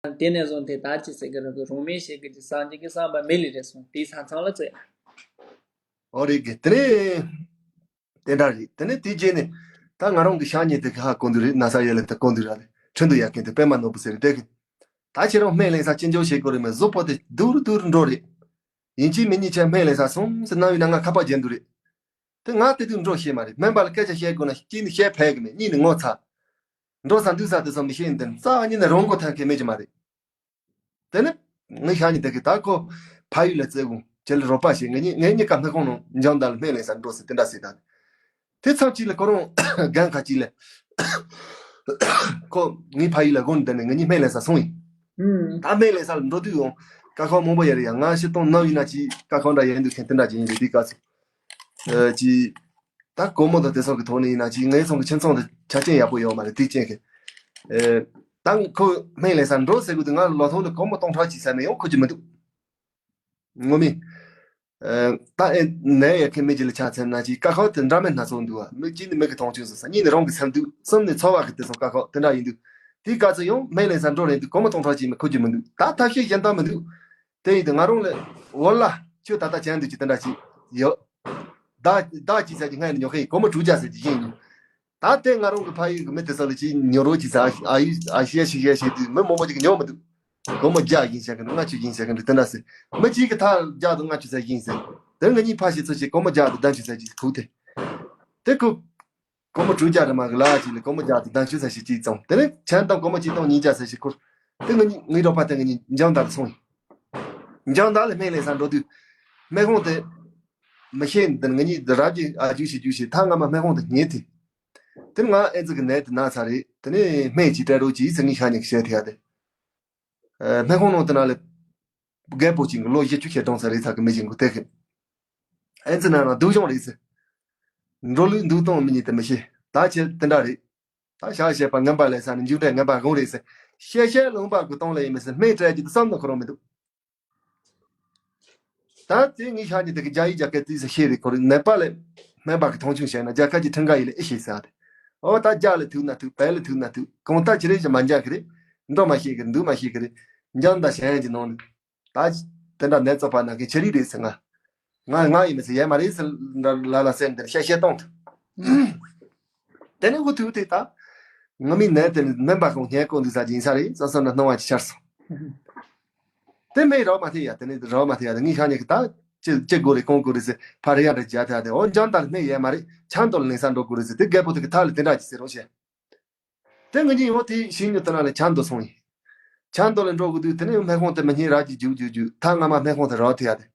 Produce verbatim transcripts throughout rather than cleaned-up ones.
དེ་ནས་བཟུང་སྟེ་ད་ཅི་ཟེར་གི་རེད། གི་རང་མིང་ཞིག་གི་ཅི་སངས་རྒྱས་ཀྱི་བསམ་པ་མི་ལ་རེ་སོང་དེའི་ས་མཚམས་ལ་བཙལ། ཨོ་རེད་གི། དེ་ནས་དེ་འདྲ་རེད། དེ་ནས་དེ་རྗེས་ནས་ད་ང་རང་གི་ཤ་ཉེ་དེ་གི་ཧ་གོ་འདུག་རེད། ན་ས་ཡོད་ལ་དེ་གོ་འདུག་ར་རེད། ཁྲིན་ཏུ་ཡ་མཁན་དེ་པད་མ་ནོར་བུ་ཟེར་རེད། དེ་གི་ད་ཁྱེད་རང་སྨན་ལེན་ས་ཅི་འཇོག་བྱེད་དགོས་རེད་མེད། གཟུགས་པོ་དེ་སྡུག་རུ་སྡུག་རུ་འགྲོ་རེད། ཡིན་གཅིག་མིན་གཉིས་ཁྱེད་སྨན་ལེན་ས་སོང་ཟེར་གནང་བའི་ནང་ང་ཁ་པར་བརྒྱབ་འདུག་རེད། དེ་ང་དེ་དུས་འགྲོ་ཤེས་མ་རེད། སྨན་པ་ལ་སྐད་ཆ་བཤད་དགོས་ན་གཅིག་ནི་བཤད་ཕལ་གི་མེད། གཉིས་ནི་ངོ་ཚ། འགྲོ་ས་འདུག་ས་དེ་ཚོ་མི་ཤེས་ནི་དེ་རྩ་བ་ཉིད་ནས་རང་མགོ་ཐོན་མཁན་མེད་ཀྱི་མ་རེད། དེ་ནི་ངའི་ཤ་ཉེ་དེ་གི་ད་ཁོ་ཕ་ཡུལ་ལ་བཙལ་དགོས་ཁྱེད་ལ་རོགས་པ་བྱེད། ངེད་གཉིས་ངེད་གཉིས་ཀ་སྨན་ཁང་ནང་འཇང་བདག་ལ་སྨན་ལེན་ས་འགྲོ་ཟེར་དེ་འདྲ་ཟེར་ད། དེ་མཚམས་གཅིག་ལ་ཁོ་རང་རྒན་ཁ་གཅིག་ལ་ཁོ་ངའི་ཕ་ཡུལ་ལ་སྒོ་ནས་བསྡད་ནས་ངེད་གཉིས་སྨན་ལེན་ས་སོང་ཡིན། ད་སྨན་ལེན་ས་ལ་འགྲོ་དུས་ཡང་དཀའ་ཁག་མང་པོ་ཡོད་རེད་ཡ། ང་ཤི་སྟོང་ནམ་ཡིན་ན་ཅིག་དཀའ་ཁག་འདྲ་ཡོད་འདུག་མཁན་དེ་འདྲ་ཅིག་ཡིན་རེད། དེའི་སྐབས་སུ་ཨ་ཅིག་ད་སྒོར་མོ་དང་དེ་སོགས་ཀྱི་ཐོག་ནས་ཡིན་ན་ཅིག་ངའི་ཚང་གི་ཁྱིམ་ཚང་དེ་ཆ་རྐྱེན་ཡག་པོ་ཡོད་མ་རེད། དེའི་རྐྱེན་གྱིས་ཨ་ད་ཁོ་སྨན་ལེན་ས་འགྲོ་ཟེར་དགོས་དུས་ང་ལ་ལོ་ཐོག་ལ་སྒོར་མོ་སྟོང་ཕྲག་གཅིག་ཟེར་ནས་ཡང་ཁུར་གྱི་མི་འདུག་ངོ་མས། ཨ་ད་ཨེ་ནད་ཡོད་མཁན་མི་གཅིག་ལ་ཆ་མཚོན་ན་ཅིག་དཀའ་ཁག་དེ་འདྲ་མིན་སྣ་ཚོགས་འདུག་བ། མི་གཅིག་ནི་མི་གི་མཐོང་ཆུང་བཟོ་ས། གཉིས་ནི་རང་གི་སེམས་སྡུག་གསུམ་ནི་འཚོ་བ་གི་དེ་ཚོ་དཀའ་ཁག་དེ་འདྲ་ཡིན་དུས། དེའི་སྐབས་སུ་ཡང་སྨན་ལེན་ས་འགྲོ་རན་དུས་སྒོར་མོ་སྟོང་ཕྲག་གཅིག་མིན་ཁུར་རྒྱུ་མི་འདུག་ད་ཐབས་ཤེས་གཞན་དག་མི་འདུག་དེ་ཡིན་དུས་ང་རང་ལ་འོ་ལ་ཁྱོད་ད་ལྟ་བྱས་འདུག་ཅིག་དེ་འདྲ་ཅིག་ཡོད། བདག་བདག་ཅིག་ཟེར་གྱི་སྔ་ནས་ཉོ་མཁན་ཡིན། སྒོར་མོ་དྲུག་བརྒྱ་ཟེར་གྱི་ཡིན། ད་དེ་ང་རང་གི་ཕ་ཡུལ་གི་མི་དེ་ཚོ་ལ་ཅིག་ཉོ་རོགས་ཅིག་ཟེར། ཨ་ཡུ་ཨ་ཤེས་ཤེས་ཤེས་ཤེས་དུས་མི་མང་པོ་ཅིག་ཉོ་མི་འདུག་སྒོར་མོ་བརྒྱ་ཡིན་བཤད་གི་འདུག་ལྔ་བཅུ་ཡིན་བཤད་གི་འདུག་དེ་འདྲ་ཟེར། མི་གཅིག་གིས་ད་བརྒྱ་དང་ལྔ་བཅུ་ཟེར་ཡིན་ཟེར། དེ་ང་གཉིས་ཕ་ཤི་ཚོ་ཅིག་སྒོར་མོ་བརྒྱ་དང་བདུན་ཅུ་ཟེར་ཅིག་ཁུག་དེ། དེ་ཁུག་སྒོར་མོ་དྲུག་བརྒྱ་རེ་མ་གི་ལ་ཅིག་ལ་སྒོར་མོ་བརྒྱ་དང་བདུན་ཅུ་ཟེར་ཞིག་ཅིག་བཙོང་། དེ་ནས་ཁྱེད་དང་སྒོར་མོ་གཅིག་སྟོང་ཉིས་བརྒྱ་ཟེར་ཞིག་ཁུར། དེ་ང་གཉིས་ངའི་རོགས་པ་དེ་ང་གཉིས་འཇང་བདག་ལ་སོང་ཡིན། འཇང་བདག་ལ་སྨན་ལེན་ས་འགྲོ་དུས། སྨན་ཁང་དེ་མི་ཤེས་འདི་ང་གཉིས་རབ་ཀྱི་ཨ་ཇུ་ཞིག་ཇུ་ཞིག་ད་ང་མ་སྨན་ཁང་དུ་ཉལ་དེ། དེ་ང་ཨེ་ཙི་གི་ནད་དེ་ན་ཚར་རེད། དེ་ནས་སྨན་གཅིག་སྤྲད་རོགས་གྱིས་ཟེར་ངས་ཤ་ཉེ་གི་བཤད་ཐེ་ཡ་དེ། ཨ་སྨན་ཁང་ནང་དེ་ན་ལ་རྒད་པོ་ཅིག་གི་ལོ་བཞི་བཅུ་ཞེ་གྲོང་ཚར་རེད་ཚ་གི་མི་ཅིག་གི་དེ་གི་ཨེ་ཙི་ན་ན་སྡུག་སྦྱོང་རེད་ཟེར། འགྲོ་ལུགས་འདུག་སྟངས་མི་ཉིད་དེ་མི་ཤེས། ད་ཁྱེད་དེ་འདྲ་རེད། ད་ཞག་བཤད་པ་ངན་པ་ལས་ས་ནས་མཇུག་འབྲས་ངན་པ་དགོངས་རེད་ཟེར། བཤད་བཤད་ལུང་པ་གི་སྟོང་ལ་ཡིན་མི་ཟེར་སྨན་སྤྲད་རྒྱུ་དེ་བསམ་ན་ཁོ་རང་མི་འདུག་ད་དེ་ངའི་ཤ་ཉེ་དེ་གི་རྒྱ་ཡིག་རྒྱ་སྐད་ཏིས་ཤེས་རེད། ཁོ་རེ་ནད་པ་ལས་སྨན་པ་གི་མཐོང་ཆུང་བྱས་ན་རྒྱ་སྐད་ཀྱི་ཁྲིམས་འགལ་ཡིན་ལ་ཨེ་ཤེས་ཟེར་ཨ་དེ། ཨོ་ད་རྒྱ་ལ་ཐུག་ན་ཐུག་བལ་ལ་ཐུག་ན་ཐུག་གང་ལྟར་ཅི་རེད་ཅི་མ་འཇག་གི་རེད། འགྲོ་མ་ཤེས་གི་འདུག་མ་ཤེས་གི་རེད། འཇང་ད་གཞན་གྱི་ནང་ནས། ད་དེ་འདྲ་ནད་རྩོད་པ་ན་མཁན་ཆེ་རིགས་རེད་ཟེར་ང་། ང་ང་ཡིན་མི་ཟེར་ཡས་མ་རེད་ཟེར་འདྲ་ལ་ལ་ཟེར་འདིར་བཤད་བཤད་གཏོང་ཐུབ། དེ་ནས་འུ་ཐུག་དེ་ད། ང་མི་ནད་དེ་ནི་སྨན་པ་ཁོང་ཉལ་ཀོ་འདུག་ས་ཅིག་ཡིན་ས་རེད་བསམ་བསམ་ན་སྣང་བ་ཅིག་འཆར་སོང་། དེ་མེད་རོགས་མ་ཐེ་ཡ་དེ་ནི་རོགས་མ་ཐེ་ཡ་དེ་ངའི་ཤ་ཉེ་གི་ད་ཅི་ཅི་དགོས་རེད་གང་དགོས་རེད་ཟེར་ཕར་ཡ་འདྲ་བརྒྱབ་ཐེ་ཡ་དེ་ཨོ་འཇང་ད་ལ་སྨན་ཡས་མ་རེད་ཆང་དོ་ལ་ལེན་ས་འགྲོ་དགོས་རེད་ཟེར་དེ་རྒད་པོ་དེ་གི་ཐག་ལ་དེ་འདྲ་ཅིག་ཟེར་རོགས་བྱས། དེ་ང་གཉིས་ཡོང་དེ་ཤིང་ཉོ་དེ་ན་ལ་ཆང་དོ་སོང་ཡིན། ཆང་དོ་ལ་འགྲོ་དགོས་དུས་དེ་ནས་སྨན་ཁང་དེ་མི་སྙིང་རག་གི་རྒྱུག་རྒྱུག་རྒྱུག་ད་ང་མ་སྨན་ཁང་དེ་རག་ཐུབ་ཡ་དེ།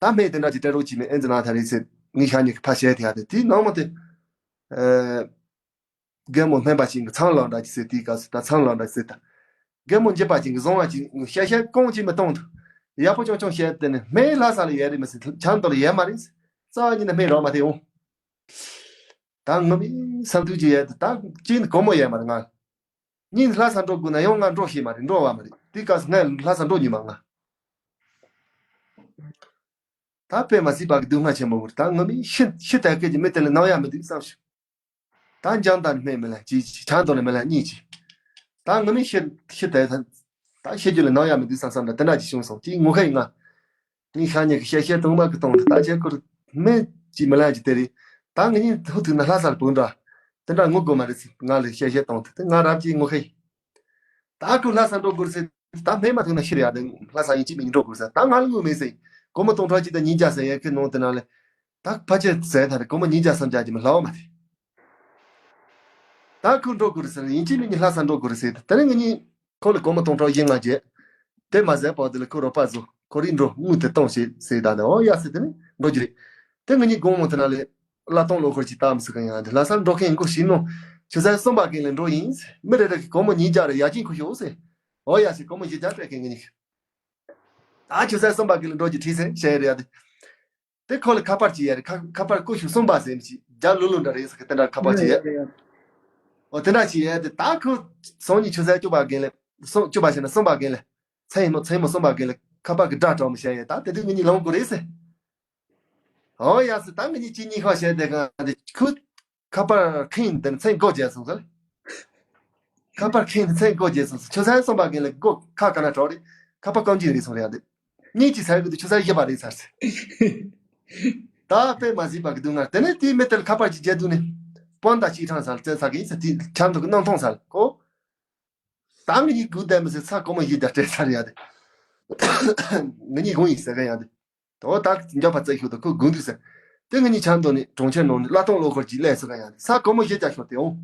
ད་སྨན་དེ་འདྲ་ཅིག་སྤྲད་རོགས་གྱིས་མེད་ཨེ་ཙི་ན་ཐ་རེད་ཟེར་ངའི་ཤ་ཉེ་གི་ཕ་བཤད་ཐུབ་ཡ་དེ་དེའི་ནང་མ་དེ། རྒན་མོ་སྨན་པ་ཅིག་གི་ཚང་ལག་འདྲ་ཅིག་ཟེར་དེའི་སྐབས་སུ་ད་ཚང་ལག་འདྲ་ཟེར་ད། རྒན་མོ་འཇིབ་པ་ཅིག་གི་བཟང་བ་ཅིག་བཤད་བཤད་གང་ཅིག་མི་གཏོང་དུ། ཡག་པོ་ཅུང་ཅུང་བཤད་དེ་ནས་སྨན་ལྷ་ས་ལ་ཡོད་རེད་མི་ཟེར་ཆང་དོ་ལ་ཡོད་མ་རེད་ཟེར། རྩ་བ་ཉིད་ནས་སྨན་རག་མ་ཐེ་འོང་། ད་ངོ་མའི་བསམ་ཚུལ་ཅིག་ཡོད་དེ་ད་གཅིག་ནི་སྒོར་མོ་ཡོད་མ་རེད་ང་། གཉིས་ནི་ལྷ་ས་འགྲོ་དགོས་ན་ཡང་ང་འགྲོ་ཤེས་མ་རེད་འགྲོ་བ་མ་རེད་དེ་སྐབས་སུ་ངས་ལྷ་ས་འགྲོ་མྱོང་མ་ང་། ད་དཔེ་མ་སྲིད་པ་གི་སྡུག་བསྔལ་ཆེན་པོ་རེད་ད་ངོ་མའི་ཤི་ཤི་དལ་སྐད་ཀྱི་མི་དེ་ལ་ནམ་ཡང་མི་འདུག་བསམ་ཞིག་ད་འཇང་དང་སྨན་མི་ལ་ཅིག་ཅིག་ཆང་དང་ལ་མི་ལ་གཉིས་ཅིག་ད་ངོ་མའི་ཤི་ཤི་དལ་ད་ད་ཤི་རྒྱུ་ལ་ནམ་ཡང་མི་འདུག་བསམ་བསམ་ད་དེ་འདྲ་ཅིག་བྱུང་སོང་ཅིག་ངུ་ཁ་ཡིན་ང་། ངའི་ཤ་ཉེ་གི་བཤད་བཤད་དུང་མ་གི་གཏོང་དུ་ད་ཁྱེད་ཁུར་སྨན་ཅིག་མི་ལ་ཅིག་དེ་རེད། ད་ངེད་གཉིས་ཧུ་ཐུག་ན་ལྷ་སར་བུད་འདྲ། དེ་འདྲ་ངུ་དགོས་མ་རེད་ཟེར་ང་ལ་བཤད་བཤད་གཏོང་དུ་དེ་ང་རབ་ཅིག་ངུ་ཁ་ཡིན། ད་ཁུ་ལྷ་སར་འགྲོ་དགོས་ཟེར་ད་སྨན་མ་ཐུག་ན་ཤི་རེད་ཡ་དེ་ལྷ་ས་ཡིན་གཅིག་མིན་གཉིས་འགྲོ་དགོས་ཟེར་ད་ང་ལ་དངུལ་མེད་ཟེར། སྒོར་མོ་སྟོང་ཕྲག་གཅིག་དང་ཉིས་བརྒྱ་ཟེར་ཡ་ཁི་ནང་དེ་ན་ལས། ད་ཕལ་ཆེར་ཟེར་ད་རེད་སྒོར་མོ་ཉིས་བརྒྱ་སུམ་བརྒྱ་ཅིག་མི་ལྷག་མ་རེད། ད་ཁོ་འགྲོ་དགོས་རེད་ཟེར་ཡིན་གཅིག་མིན་གཉིས་ལྷ་ས་འགྲོ་དགོས་རེད་ཟེར་ད་དེ་ནས་ངེད་གཉིས་ཁོ་ལ་སྒོར་མོ་སྟོང་ཕྲག་བཞི་ལྔ་བརྒྱབ། དེ་མ་ཟད་པར་དེ་ལ་ཁོ་རོགས་པ་ཚོ་ཁོ་རིག་འགྲོ་དངུལ་དེ་གཏོང་བྱེད་ཟེར་ད་ནི་ཨོ་ཡ་ཟེར་དེ་ནས་འགྲོ་རྒྱུ་རེད། དེ་ངེད་གཉིས་དགོང་མོ་དེ་ན་ལས་གླ་གཏོང་ལོ་འཁོར་གྱི་ལྟ་མི་སྲིད་ག་ཡང་དེ་ལྷ་སར་འགྲོ་མཁན་ཡིན་ཁོ་ཤི་ནོ། ཆུ་ཚོད་གསུམ་པ་ཀན་ལ་འགྲོ་ཡིན་ཟེར་མི་རེ་རེ་གི་སྒོར་མོ་ཉིས་བརྒྱ་རེ་ཡ་གཅིག་ཁོ་ཤོག་ཟེར། ཨོ་ཡ་ཟེར་སྒོར་མོ་བཞི་བརྒྱ་སྤྲད་མཁན་ངེད་གཉིས། ད་ཆུ་ཚོད་གསུམ་པ་ཀན་ལ་འགྲོ་རྒྱུ་ཁྲིད་ཟེར་བཤད་རེད་ཡ་དེ། དེ་ཁོ་ལ་ཁ་པར་ཅིག་ཡོད་རེད། ཁ་ཁ་པར་ཀུ་ཤུ་གསུམ་པ་ཟེར་མི་ཅིག་རྒྱ་ལུ་ལུ་འདྲ་རེད་ཟེར་གི་དེ་འདྲ་ཁ་པར་ཅིག་ཡོད། ཨོ་དེ་འདྲ་ཅིག་ཡོད་དེ་ད་ཁོ་སང་ཉིན་ཆུ་ཚོད་བཅུ་པ་རྒན་ལས་སང་བཅུ་པ་བྱས་ན་གསུམ་པ་རྒན་ལས་མཚན་མོ་མཚན་མོ་གསུམ་པ་རྒན་ལས་ཁ་པར་གི་སྒྲ་གྲགས་མི་བྱས་ཡོད་ད་དེ་དུས་ངེད་གཉིས་ལངས་དགོས་རེད་ཟེར། ཨོ་ཡ་ཟེར་ད་ངེད་གཉིས་གཅིག་གཉིས་ཁ་བཤད་དེ་གང་དེ་ཁོ་ཁ་པར་ཁེངས་དེ་མཚན་སྒོ་བརྒྱབ་སོང་ཟེར། ཁ་པར་ཁེངས་ནས་མཚན་སྒོ་བརྒྱབ་སོང་། ཆུ་ཚོད་གསུམ་པ་གིན་ལ་སྒོ་ཁ་ག་ན་གྲོགས་རེད། ཁ་པར་རྐང་གཅིག་རེད་སོང་རེད་ཡ་དེ། གཉིས་ཀྱི་ཚར་གི་འདུག་ཆུ་ཚོད་བཞི་པ་རེད་ཚར་ཚེ། ད་དཔེ་མ་སྲིད་པ་གི་སྡུག་བསྔལ། དེ་ནས་དེའི་མི་དེར་ཁ་པར་གྱི་རྒྱལ་དུ་ནས་དཔང་དང་གཅིག་ཁྲང་ཟ་ལ་བཙལ་ཚར་གི་ཡིན་ཟེར། དེ་ཆབ་མདོ་གི་སྣང་མཐོང་ཟ་ལ་ཁོ། ད་ངེད་གཉིས་སྒུག་བསྡད་མི་སྲིད། ས་གོང་མ་བཞི་བརྒྱ་སྤྲད་ཚར་ཡ་དེ། ངེད་གཉིས་དགོངས་ཡིན་ཟེར་གི་ཡ་དེ། དོ་ད་མགྱོགས་པ་བཙལ་ཤོག་དང་ཁོ་སྒུག་འདུག་ཟེར། དེ་ངེད་གཉིས་ཆབ་མདོ་ནས་གྲོང་ཁྱེར་ནང་ནས་གླ་གཏོང་གློག་འཁོར་གྱིས་སླེབས་སོང་ག་ཡ་དེ། ས་གོང་མ་བཞི་བརྒྱ་ཤོར་ཏེ་འོང་།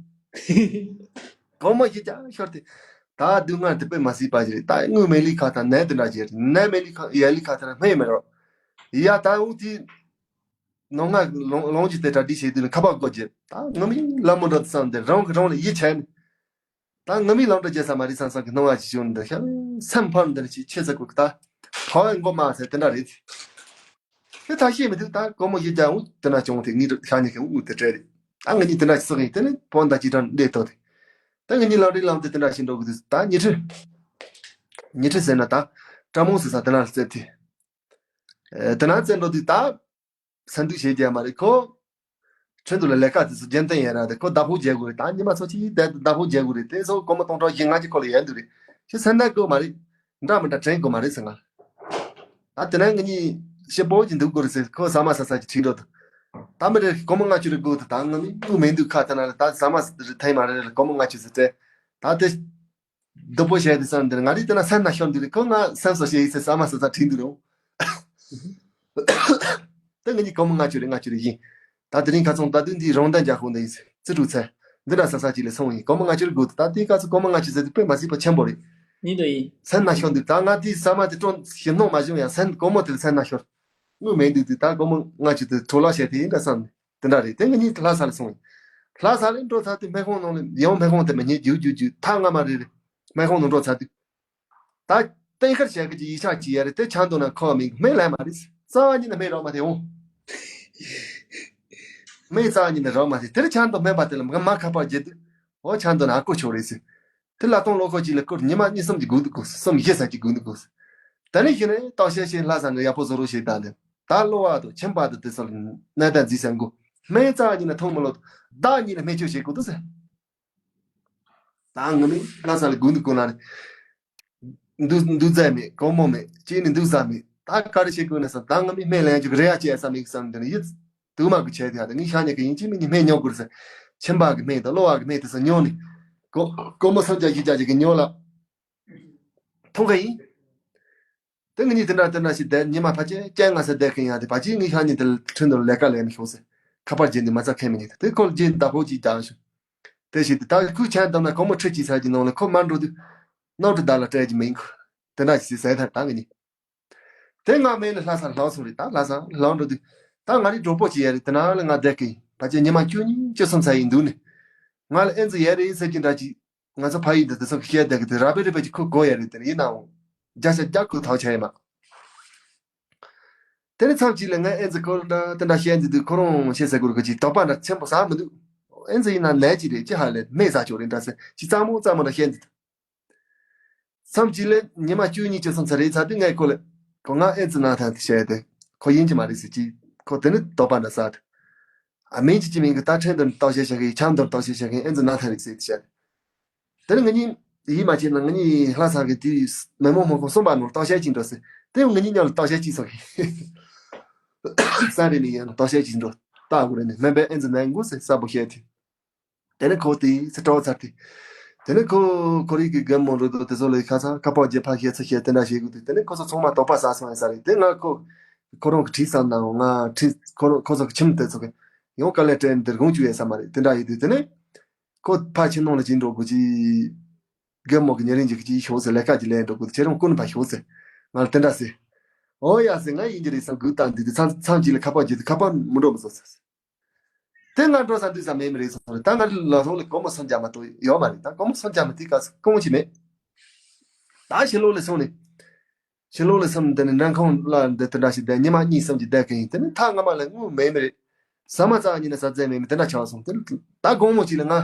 གོང་མ་བཞི་བརྒྱ་ཤོར་ཏེ། ད་སྡུག་བསྔལ་དེ་དཔེ་མ་སྲིད་པ་ཞིག་རེད། ད་དངུལ་མེད་ལི་ཁ་ཐ་ནད་དེ་འདྲ་ཞིག་རེད། ནད་མེད་ལི་ཁ་ཡ་ལི་ཁ་ཐ་ན་སྨན་མེད་རོགས། ཡ་ད་འུ་དེ། ནོ་ང་ལོང་ལོང་ཅི་དེ་གྲ་སྒྲིག་བྱེད་དུས་ནི་ཁ་པར་སྒོ་འབྱེད། ད་ངོ་མི་ལ་མོ་འགྲོ་དུ་བསམ་དེ་རང་གི་རང་ལ་ཡིད་ཆེས་ནས། ད་ངོ་མི་ལང་འགྲོ་རྒྱལ་ས་མ་རེད་བསམ་བསམ་གི་སྣང་བ་ཞིག་བྱུང་འདི་ཤ་སེམས་ཕམ་འདི་ནི་ཅི་ཆེ་ས་ཀུ་ད་ཕ་བའི་མགོ་མ་ཟེར་དེ་འདྲ་རེད། དེ་ཐག་ཤེས་མི་ཐུབ། ད་སྒོར་མོ་བཞི་བརྒྱ་འུ་དེ་འདྲ་བྱུང་དེ་ངའི་ཤ་ཉེ་གི་འུ་དེ་སྤྲད་རེད། ད་ངེད་གཉིས་དེ་འདྲ་ཞིག་སོགས་ཡིན། དེ་ནི་བོན་ད་ཅི་དྲན་ལས་ཐོག་དེ། ད་ངེད་གཉིས་ལང་རེ་ལང་དེ་དེ་འདྲ་ཞིག་འགྲོ་གི་དུས་ད་ཉི་ཁྲི། ཉི་ཁྲི་ཟེར་ན་ད་ཀྲ་མོ་ཟེར་ས་དེ་འདྲ་ལ་བཙལ་དེ། དེ་ན་བཙལ་འགྲོ་དུས་ད། སེམས་སྡུག་བྱེད་རྒྱུ་མ་རེད་ཁོ། ཁྲིན་ཏུ་ལ་ལས་ཀ་དེ་ཚོ་རྒྱུན་གཏན་ཡིན་ར་དེ་ཁོ་བདག་པོ་རྒྱག་དགོས་རེད། ད་ཉི་མ་ཚོ་ཅིག་བསྡད་དེ་བདག་པོ་རྒྱག་དགོས་རེད། དེ་ཚོ་སྒོར་མོ་སྟོང་ཕྲག་བཞི་ལྔ་ཅིག་ཁོ་ལ་ཡོད་འདུག་རེད། ཁྱོད་སེམས་ནད་དགོས་མ་རེད། འདྲ་མི་འདྲ་དྲན་དགོས་མ་རེད་ཟེར་ང་། ད་དེ་ན་ང་གཉིས་ཤི་པོ་ཅིག་འདུག་དགོས་རེད་ཟེར། ཁོ་ཟ་མ་ཟ་ས་ཅིག་ཁྲིད་འགྲོ་དང་། ད་མི་རེད། སྒོར་མོ་ལྔ་བཅུ་རེ་དགོས་དུ་ད་ང་མི་དངུལ་མི་འདུག་ཁ་ཐ་ན་ལ་ད་ཟ་མ་ཟ་རེ་ཐེངས་མ་རེ་རེ་སྒོར་མོ་ལྔ་བཅུ་ཟེར་ཏེ། ད་དེ། སྡུག་པོ་བྱས་ཏེ་བསམ་འདིར་ང་རིག་དེ་ན་སེམས་ན་ཤོར་འདུག་རེད། ཁོ་ང་སེམས་སོ་ཤེས་ཡིན་ཟེར་ཟ་མ་ཟ་ས་ཁྲིད་འདུག་རེད། ད་ང་གཉིས་སྒོར་མོ་ལྔ་བཅུ་རེ་ལྔ་བཅུ་རེ་ཡིན། ད་དེ་རིང་ཁ་ཚོང་ད་དུང་འདི་རང་བདག་འཇག་ཁོང་འདི་ཡིན་ཟེར་རྩི་ཕྲུག་ཚེ། འདི་འདྲ་ས་ས་ཅིག་ལས་སོང་ཡིན། སྒོར་མོ་ལྔ་བཅུ་རེ་དགོས་འདུག་ད་དེའི་སྐབས་སུ་སྒོར་མོ་ལྔ་བཅུ་ཟེར་དུས་དཔེ་མ་སྲིད་པ་ཆེན་པོ་རེད། ཉིད་དུ་ཡིན། སེམས་ན་ཤོར་འདུག་ད་ང་དེའི་ཟ་མ་དེ་སྤྲོ་ཞིམ་སྣང་མ་བྱུང་ཡང་སེམས་སྒོར་མོ་དེ་ལ་སེམས་ན་ཤོར། དངུལ་མེད་འདུག་དུས་ད་སྒོར་མོ་ལྔ་བཅུ་དེ་འཕྲོ་བརླག་བྱས་དེ་ཡིན་འདྲ་བསམ་ནས། དེ་འདྲ་རེད། དེ་ང་གཉིས་ལྷ་ས་ལ་སོང་ཡིན། ལྷ་ས་ལ་འགྲོ་ཚར་དུས་སྨན་ཁང་ནང་ལ་ཡང་སྨན་ཁང་དེ་མ་རྙེད། རྒྱུག་རྒྱུག་རྒྱུག་ཐག་ང་མ་རེད་རེད། སྨན་ཁང་ནང་འགྲོ་ཚར་དུས། ད་གཏན་འཁེལ་བྱས་ཀྱི་ཡིག་ཆ་ཅིག་ཡ་རེད། དེ་ཆ་མདོ་ན་ཁོ་མིན་སྨན་ལས་མ་རེད། རྩ་བ་ཉིད་ནས་སྨན་རག་མ་དེ་འོང་། སྨན་རྩ་བ་ཉིད་ནས་རག་མ་དེ་དེར་ཆ་མདོ་སྨན་པ་དེ་ལ་མ་ཁ་པར་བརྒྱབ་དུས། འོ་ཆ་མདོ་ན་ཨ་ཀོ་ཆོག་རེད་ཟེར། དེ་ལ་གཏོང་ལོ་ཁོ་ཅིག་ལ་སྐོར་ཉི་མ་གཉིས་གསུམ་གྱི་སྒུག་འདུག་གོ། གསུམ་བཞི་ཙམ་གྱི་སྒུག་འདུག་གོ། ད་ནི་གཞི་ནས་ལྟོ་ཤེས་ཤེས་ལྷ་ས་ནས་ཡག་པོ་བཟོ་རོགས་བྱེད་ད་ནི། ད་གློ་བ་དང་མཆིན་པ་དང་དེ་ཚོ་ལ་གནས་སྟངས་འཛིན་ས་འགོ། སྨན་རྩ་གཉིས་ལ་ཐོང་མི་ལོ། བདག་གཉིས་ལ་སྨན་བཅོས་བྱེད་དགོས་འདུག་ཟེར། ད་ང་མི་ལྷ་ས་ལ་སྒུག་འདུག་གོ་ན་ནི། འདུག་འདུག་རྩ་མེད། སྒོར་མོ་མེད། ཅིག་ནི་འདུག་ས་མེད། ད་ག་རེ་བྱེད་དགོས་ན་བསམ། ད་ང་མི་སྨན་ལེན་རྒྱུ་གི་རེ་ཡ་བྱེད་ས་མེད་བསམ། དེ་ནི་ཡིད་དུ་མ་གི་བྱས་དེ་ཡ་དེ་ངས་ཤ་ཉེ་གི་ཡིན། ཅི་མི་ཉི་སྨན་ཉོ་དགོས་ཟེར། མཆིན་པ་གི་སྨན་དང་གློ་བ་གི་སྨན་དེ་ཚོ་ཉོ་ནི། སྒོ་སྒོར་མོ་སུམ་བརྒྱ་བཞི་བརྒྱ་ཅིག་གི་ཉོ་ལ། ཐོང་ག་ཡིན། དེ་ངེད་གཉིས་དེ་འདྲ་དེ་འདྲ་ཞིག་བསྡད། ཉི་མ་ཕལ་ཆེར་བཅོ་ལྔ་ཙམ་བསྡད་མཁན་ཡང་དེ་ཕལ་ཆེར་ངའི་ཤ་ཉེ་དེ་ལ་ཁྲིན་ཏུ་ལས་ཀ་ལས་མི་ཤོག་ཟེར། ཁ་པར་བརྒྱབ་ནས་མ་ཚར་མཁན་མི་ཉན། དེ་ཁོ་ལ་རྗེས་བདག་པོ་གཅིག་བརྒྱབ་ཤོག་དེ་བཞིན་དུ་ད་ཁོས་ཆང་བཏང་ན་སྒོར་མོ་ཁྲི་གཅིག་ཙམ་གྱི་ནང་ལ་ཁོ་མར་འགྲོ་དུས། གནམ་གྲུ་བདག་ལ་སྤྲད་ཀྱི་མིན་ཁོ། དེ་འདྲ་ཞིག་ཟེར་ཐལ། ད་ངེད་གཉིས། དེ་ང་མེད་ལ་ལྷ་སར་ལངས་སོང་རེད། ད་ལྷ་སར་ལངས་འགྲོ་དུས། ད་ང་རའི་གྲོགས་པོ་གཅིག་ཡོད་རེད། དེ་ན་ལ་ང་བསྡད་ཀྱི་ཡིན། ཕལ་ཆེར་ཉི་མ་བཅུ་གཉིས་བཅུ་གསུམ་ཙམ་ཡིན་འདུག་ནི། ང་ལ་ཨེ་ཙི་ཡོད་རེད་ཟེར་གྱི་འདྲ་ཅིག་ང་ཚོ་ཕ་ཡུལ་འདི་དེ་ཚོ་གི་བཤད་བསྡད་ཀྱི་དེ་ར་བེ་རི་བེ་ཅིག་ཁོ་དགོས་ཡོད་རེད། དེ་ཡིན་ནའང་། བརྒྱ་ཆ་བརྒྱ་ཁོ་ཐག་ཆོད་ཡོད་མ། དེ་ནས་མཚམས་གཅིག་ལ་ངས་ཨེ་ཙི་ཁོ་འདྲ་དེ་འདྲ་བཤད་འདི་དུས་ཁོ་རང་ཤེས་ཟེར་དགོས་རེད། ཁོ་ཅིག་དོགས་པ་འདྲ་ཆེན་པོ་ཟ་མི་འདུག་ཨེ་ཙི་ཡིན་ན་ནད་ཅིག་རེད། ཅི་ཧ་ལས་སྨན་ཟ་ཆོག་རེད་འདྲ་ཟེར་ཅིག་གཙང་མོ་གཙང་མོ་འདྲ་བཤད་འདི་དུས། མཚམས་གཅིག་ལ་ཉི་མ་བཅུ་གཉིས་བཅུ་གསུམ་ཙམ་རེད་ཚར་དུས་ངས་ཁོ་ལ། ཁོ་ང་ཨེ་ཙི་ན་ཐང་དེ་བཤད་དེ། ཁོ་ཡིན་གྱི་མ་རེད་ཟེར་གྱིས། ཁོ་དེ་ནི་དོགས་པ་འདྲ་ཟ་དེ། ཨ་མིན་གྱི་ཅི་མིན་གྱི་ད་ཁྲིན་ཏུ་ལྟོགས་ཤེས་བྱ་གི་ཆང་དུ་ལྟོགས་ཤེས་བྱ་གི་ཨེ་ཙི་ན་ཐང་རེད་ཟེར་དེ་བཤད་དེ། དེ་ནི་ང་གཉིས་ཡིད་མ་ཆེས་ན་ང་གཉིས་ལྷ་ས་གི་དེའི་མི་མང་མང་ཁོང་གསུམ་པ་ནོར་ལྟོགས་ཤེས་ཀྱིན་འགྲོ་ཟེར། དེ་ང་གཉིས་མཉམ་ལ་ལྟོགས་ཤེས་ཀྱིས་སོང་གི། ས་རེ་ནི་ཡང་ལྟོགས་ཤེས་ཀྱིས་འགྲོ། ལྟ་དགོས་རེད་ནི་སྨན་པས་ཨེ་ཙི་ན་དགོས་ཟེར་གསལ་པོ་བཤད་དེ། དེ་ནས་ཁོ་དེའི་ཚེ་སྤྲོ་བ་ཚར་ཏེ། དེ་ནས་ཁོ་ཁོ་རིག་གི་རྒན་མོ་རུ་དོ་དེ་ཚོ་ལས་ཁ་ཚ་ཁ་པར་རྒྱབ་ཕ་བཤད་ཚུལ་བཤད་དེ་འདྲ་བྱེད་དགོས་དུས། དེ་ནས་ཁོ་ཚོ་ཚང་མ་དོགས་པ་ཟ་སོང་ཡ་ས་རེད། དེ་ང་ཁོ་ཁོ་རང་གི་ཁྲིད་བསམ་ནའང་ང་ཁྲིད་ཁོ་རང་ཁོ་ཚོ་གི་ཁྱིམ་དེ་ཚོ་གི་ཡང་དཀའ་ལས་སྤྲད་འདིར་དགོངས་བཅུག་ཡ་ས་མ་རེད། དེ་འདྲ་ཡོད་དུས་དེ་ནས་ཁོ་ཕ་ཁྱིམ་ནང་ལ་ཅིག་འགྲོ་དགོས་ཀྱི། རྒན་མོ་གི་ཉེ་རིང་ཅིག་གི་ཅིག་ཤོག་ཟེར། ལས་ཀ་ཅིག་ལས་འགྲོ་དགོས་དུས་ཁྱེད་རང་ཀུན་ཕ་ཤོག་ཟེར། ང་ལ་དེ་འདྲ་ཟེར། ཨོ་ཡ་ཟེར། ང་ཡིན་གྱི་རེད་བསམ་སྒུག་བཏང་དུས་དེ་མཚམས་མཚམས་ཅིག་ལ་ཁ་པར་བརྒྱབ་དུས་ཁ་པར་མི་འགྲོ་མི་བཟོ་ཟེར། དེ་ང་འགྲོ་ས་འདུག་ས་མེད་མི་རེད་སོང་རེད། ད་ང་ལ་སོང་ལ་སྒོར་མོ་སུམ་བརྒྱ་མ་གཏོགས་ཡོད་མ་རེད། ད་སྒོར་མོ་སུམ་བརྒྱ་མ་དེའི་སྐབས་སུ་སྐོང་གི་མེད། ད་ཕྱི་ལོགས་ལ་སོང་ནས། ཕྱི་ལོགས་ལ་སོང་དེ་ནས་འགྲེམས་ཁང་ལ་འདི་དེ་འདྲ་ཞིག་བསྡད། ཉི་མ་གཉིས་གསུམ་ཅིག་བསྡད་གི་ཡིན། དེ་ནས་ཐག་སྔ་མ་ལ་དངུལ་མེད་མི་རེད། ཟ་མ་རྩ་བ་ཉིད་ནས་ཟ་རྩིས་མེད་མི་དེ་འདྲ་ཆགས་སོང་། དེ་ནས་ད་དགོང་མོ་ཅིག་ལ་ང་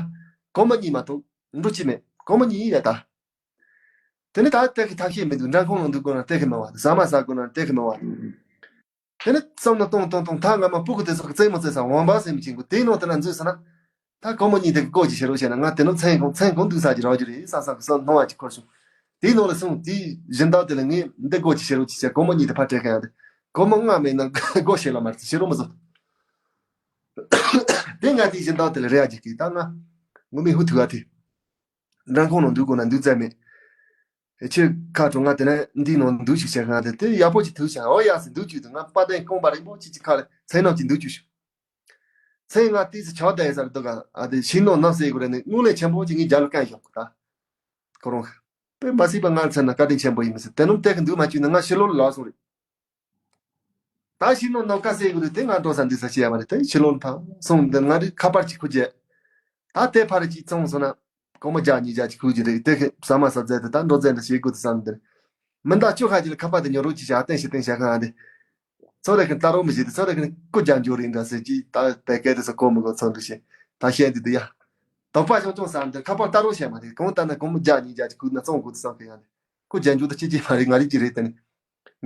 སྒོར་མོ་གཉིས་མ་གཏོགས་འགྲོ་ཅི་མེད། སྒོར་མོ་གཉིས་ཡ་ད། དེ་ནས་ད་ལྟ་གི་ཐབས་ཤེས་མི་འདུག་འགྲེམས་ཁང་ནང་འདུག་དགོས་ན་ལྟ་གི་མེད་བ། ཟ་མ་ཟ་དགོས་ན་ལྟ་གི་མེད་བ། དེ་ནས་བསམ་ན་ཏོང་ཏོང་ཏོང་ཐག་སྔ་མ་སྤུ་གུ་དེ་ཚོ་གི་རྩེད་མོ་རྩེ་ས་འོང་བ་སེམས་ཅན་གོ་དེའི་ནང་དེ་ན་འཛུལ་ས་ན། ད་སྒོར་མོ་གཉིས་དེ་སྒོར་གཅིག་བྱེད་རོགས་བྱས་ན། ང་དེ་ནམ་མཚན་གང་མཚན་གང་འདུག་ས་ཅིག་རག་རྒྱུ་རེད་བསམ་བསམ་གི་བསམ་སྣང་བ་ཅིག་འཁོར་བྱུང་། དེའི་ནང་ལ་སོང་། དེའི་སྦྱིན་བདག་དེ་ལ་ངས་འདི་སྒོར་གཅིག་བྱེད་རོགས་གྱིས་བྱས། སྒོར་མོ་གཉིས་དེ་ཕར་སྤྲད་མཁན་ཡང་དེ། སྒོར་མོ་ལྔ་མེད་ན་སྒོར་བྱེད་ལ་མ་རེད། བྱེད་རོགས་མི་བཟོ། དེ་ང་དེའི་སྦྱིན་བདག་དེ་ལ་རེ་བ་རྒྱག་གི། ད་ང་ངོ་མའི་ཧུ་ཐུག་ག་དེ། མགྲོན་ཁང་ནང་འདུག་དགོས་ན་འདུག་རྩིས་མེད། ཁྱེད་ཁ་དྲོ་ང་དེ་ནས་འདིའི་ནང་འདུག་ཞིག་བྱས་གང་དེ། དེ་ཡག་པོ་ཅིག་ཐུག་བྱས། འོ་ཡ་ཟེར་འདུག་བཅུག་དུས། ང་དཔལ་ལྡན་རྐང་པ་རིང་པོ་ཅིག་གི་ཁ་ལ་མཚན་ནམ་ཅིག་འདུག་བཅུག་ཞུ། མཚན་ང་ཏིས་ཆགས་བསྡད་ས་རེད་འདུག་ག་ཨ་དེ་ཕྱི་ནང་ནང་ཟེར་དགོས་རེད་ནི། དངུལ་ལས་ཆེན་པོ་ཅིག་ངའི་རྒྱབ་ལ་བཀལ་བཞག་གོ། ད་ཁོ་རང་དཔེ་མ་སྲིད་པ་ང་ཚ་ན་བཀའ་དྲིན་ཆེན་པོ་ཡིན་མི་སྲིད། དེ་ནམ་དེ་གི་འདུག་མ་བཅུག་ན་ང་ཕྱི་ལོགས་ལ་ལོག་སོང་རེད། ད་ཕྱི་ནང་ནང་བཀའ་ཟེར་དགོས་རེད། དེ་ང་འགྲོ་ས་འདུག་ས་ཤེས་ཡ་མ་རེད། དེ་ཕྱི་ལོགས་ཕར་སོང་། འདི་ང་རེ་ཁ་པར་ཅིག་ཁུར་རྒྱུ། ད་དེ་ཕར་ཅིག་བཙོང་སོང་ན། སྒོར་མོ་བརྒྱ་ཉིས་བརྒྱ་ཅིག་ཁུར་རྒྱུ་རེད། དེ་གི་ཟ་མ་ཟ་རྫས་དེ་ད་འགྲོ་རྫས་འདྲ་བྱེད་དགོས་དུ་བསམ་འདིར། མི་འདའ་ཅོ་ཁ་ཅིག་ལ་ཁ་པར་དེ་ཉོ་རོགས་ཅིག་བྱ་བསྟན་ཞིག་བསྟན་བྱ་གང་དེ། ཚོ་རེ་གི་ལྟ་རོགས་མི་བྱེད་དེ། ཚོ་རེ་གི་སྐུ་རྒྱ་འཇོག་རེད་འདྲ་ཟེར་གྱིས། ད་བད་སྐད་དེ་ཚོ་གོ་མི་གོ་ཚོ་འདུག་ཤེ། ད་བཤད་འདི་འདི་ཡ། དོགས་པ་ཆུང་ཆུང་བསམ་འདིར་ཁ་པར་ལྟ་རོགས་བྱས་མ་རེད། གང་ལྟར་ན་སྒོར་མོ་བརྒྱ་ཉིས་བརྒྱ་ཅིག་ཁུར་ན་བཙོང་དགོས་དུ་བསམ་གི་ཡང་དེ། སྐུ་རྒྱ་འཇོག་དུ་ཅི་ཅི་མ་རེད། ང་རིག་ཅི་རེད་དེ་ནི།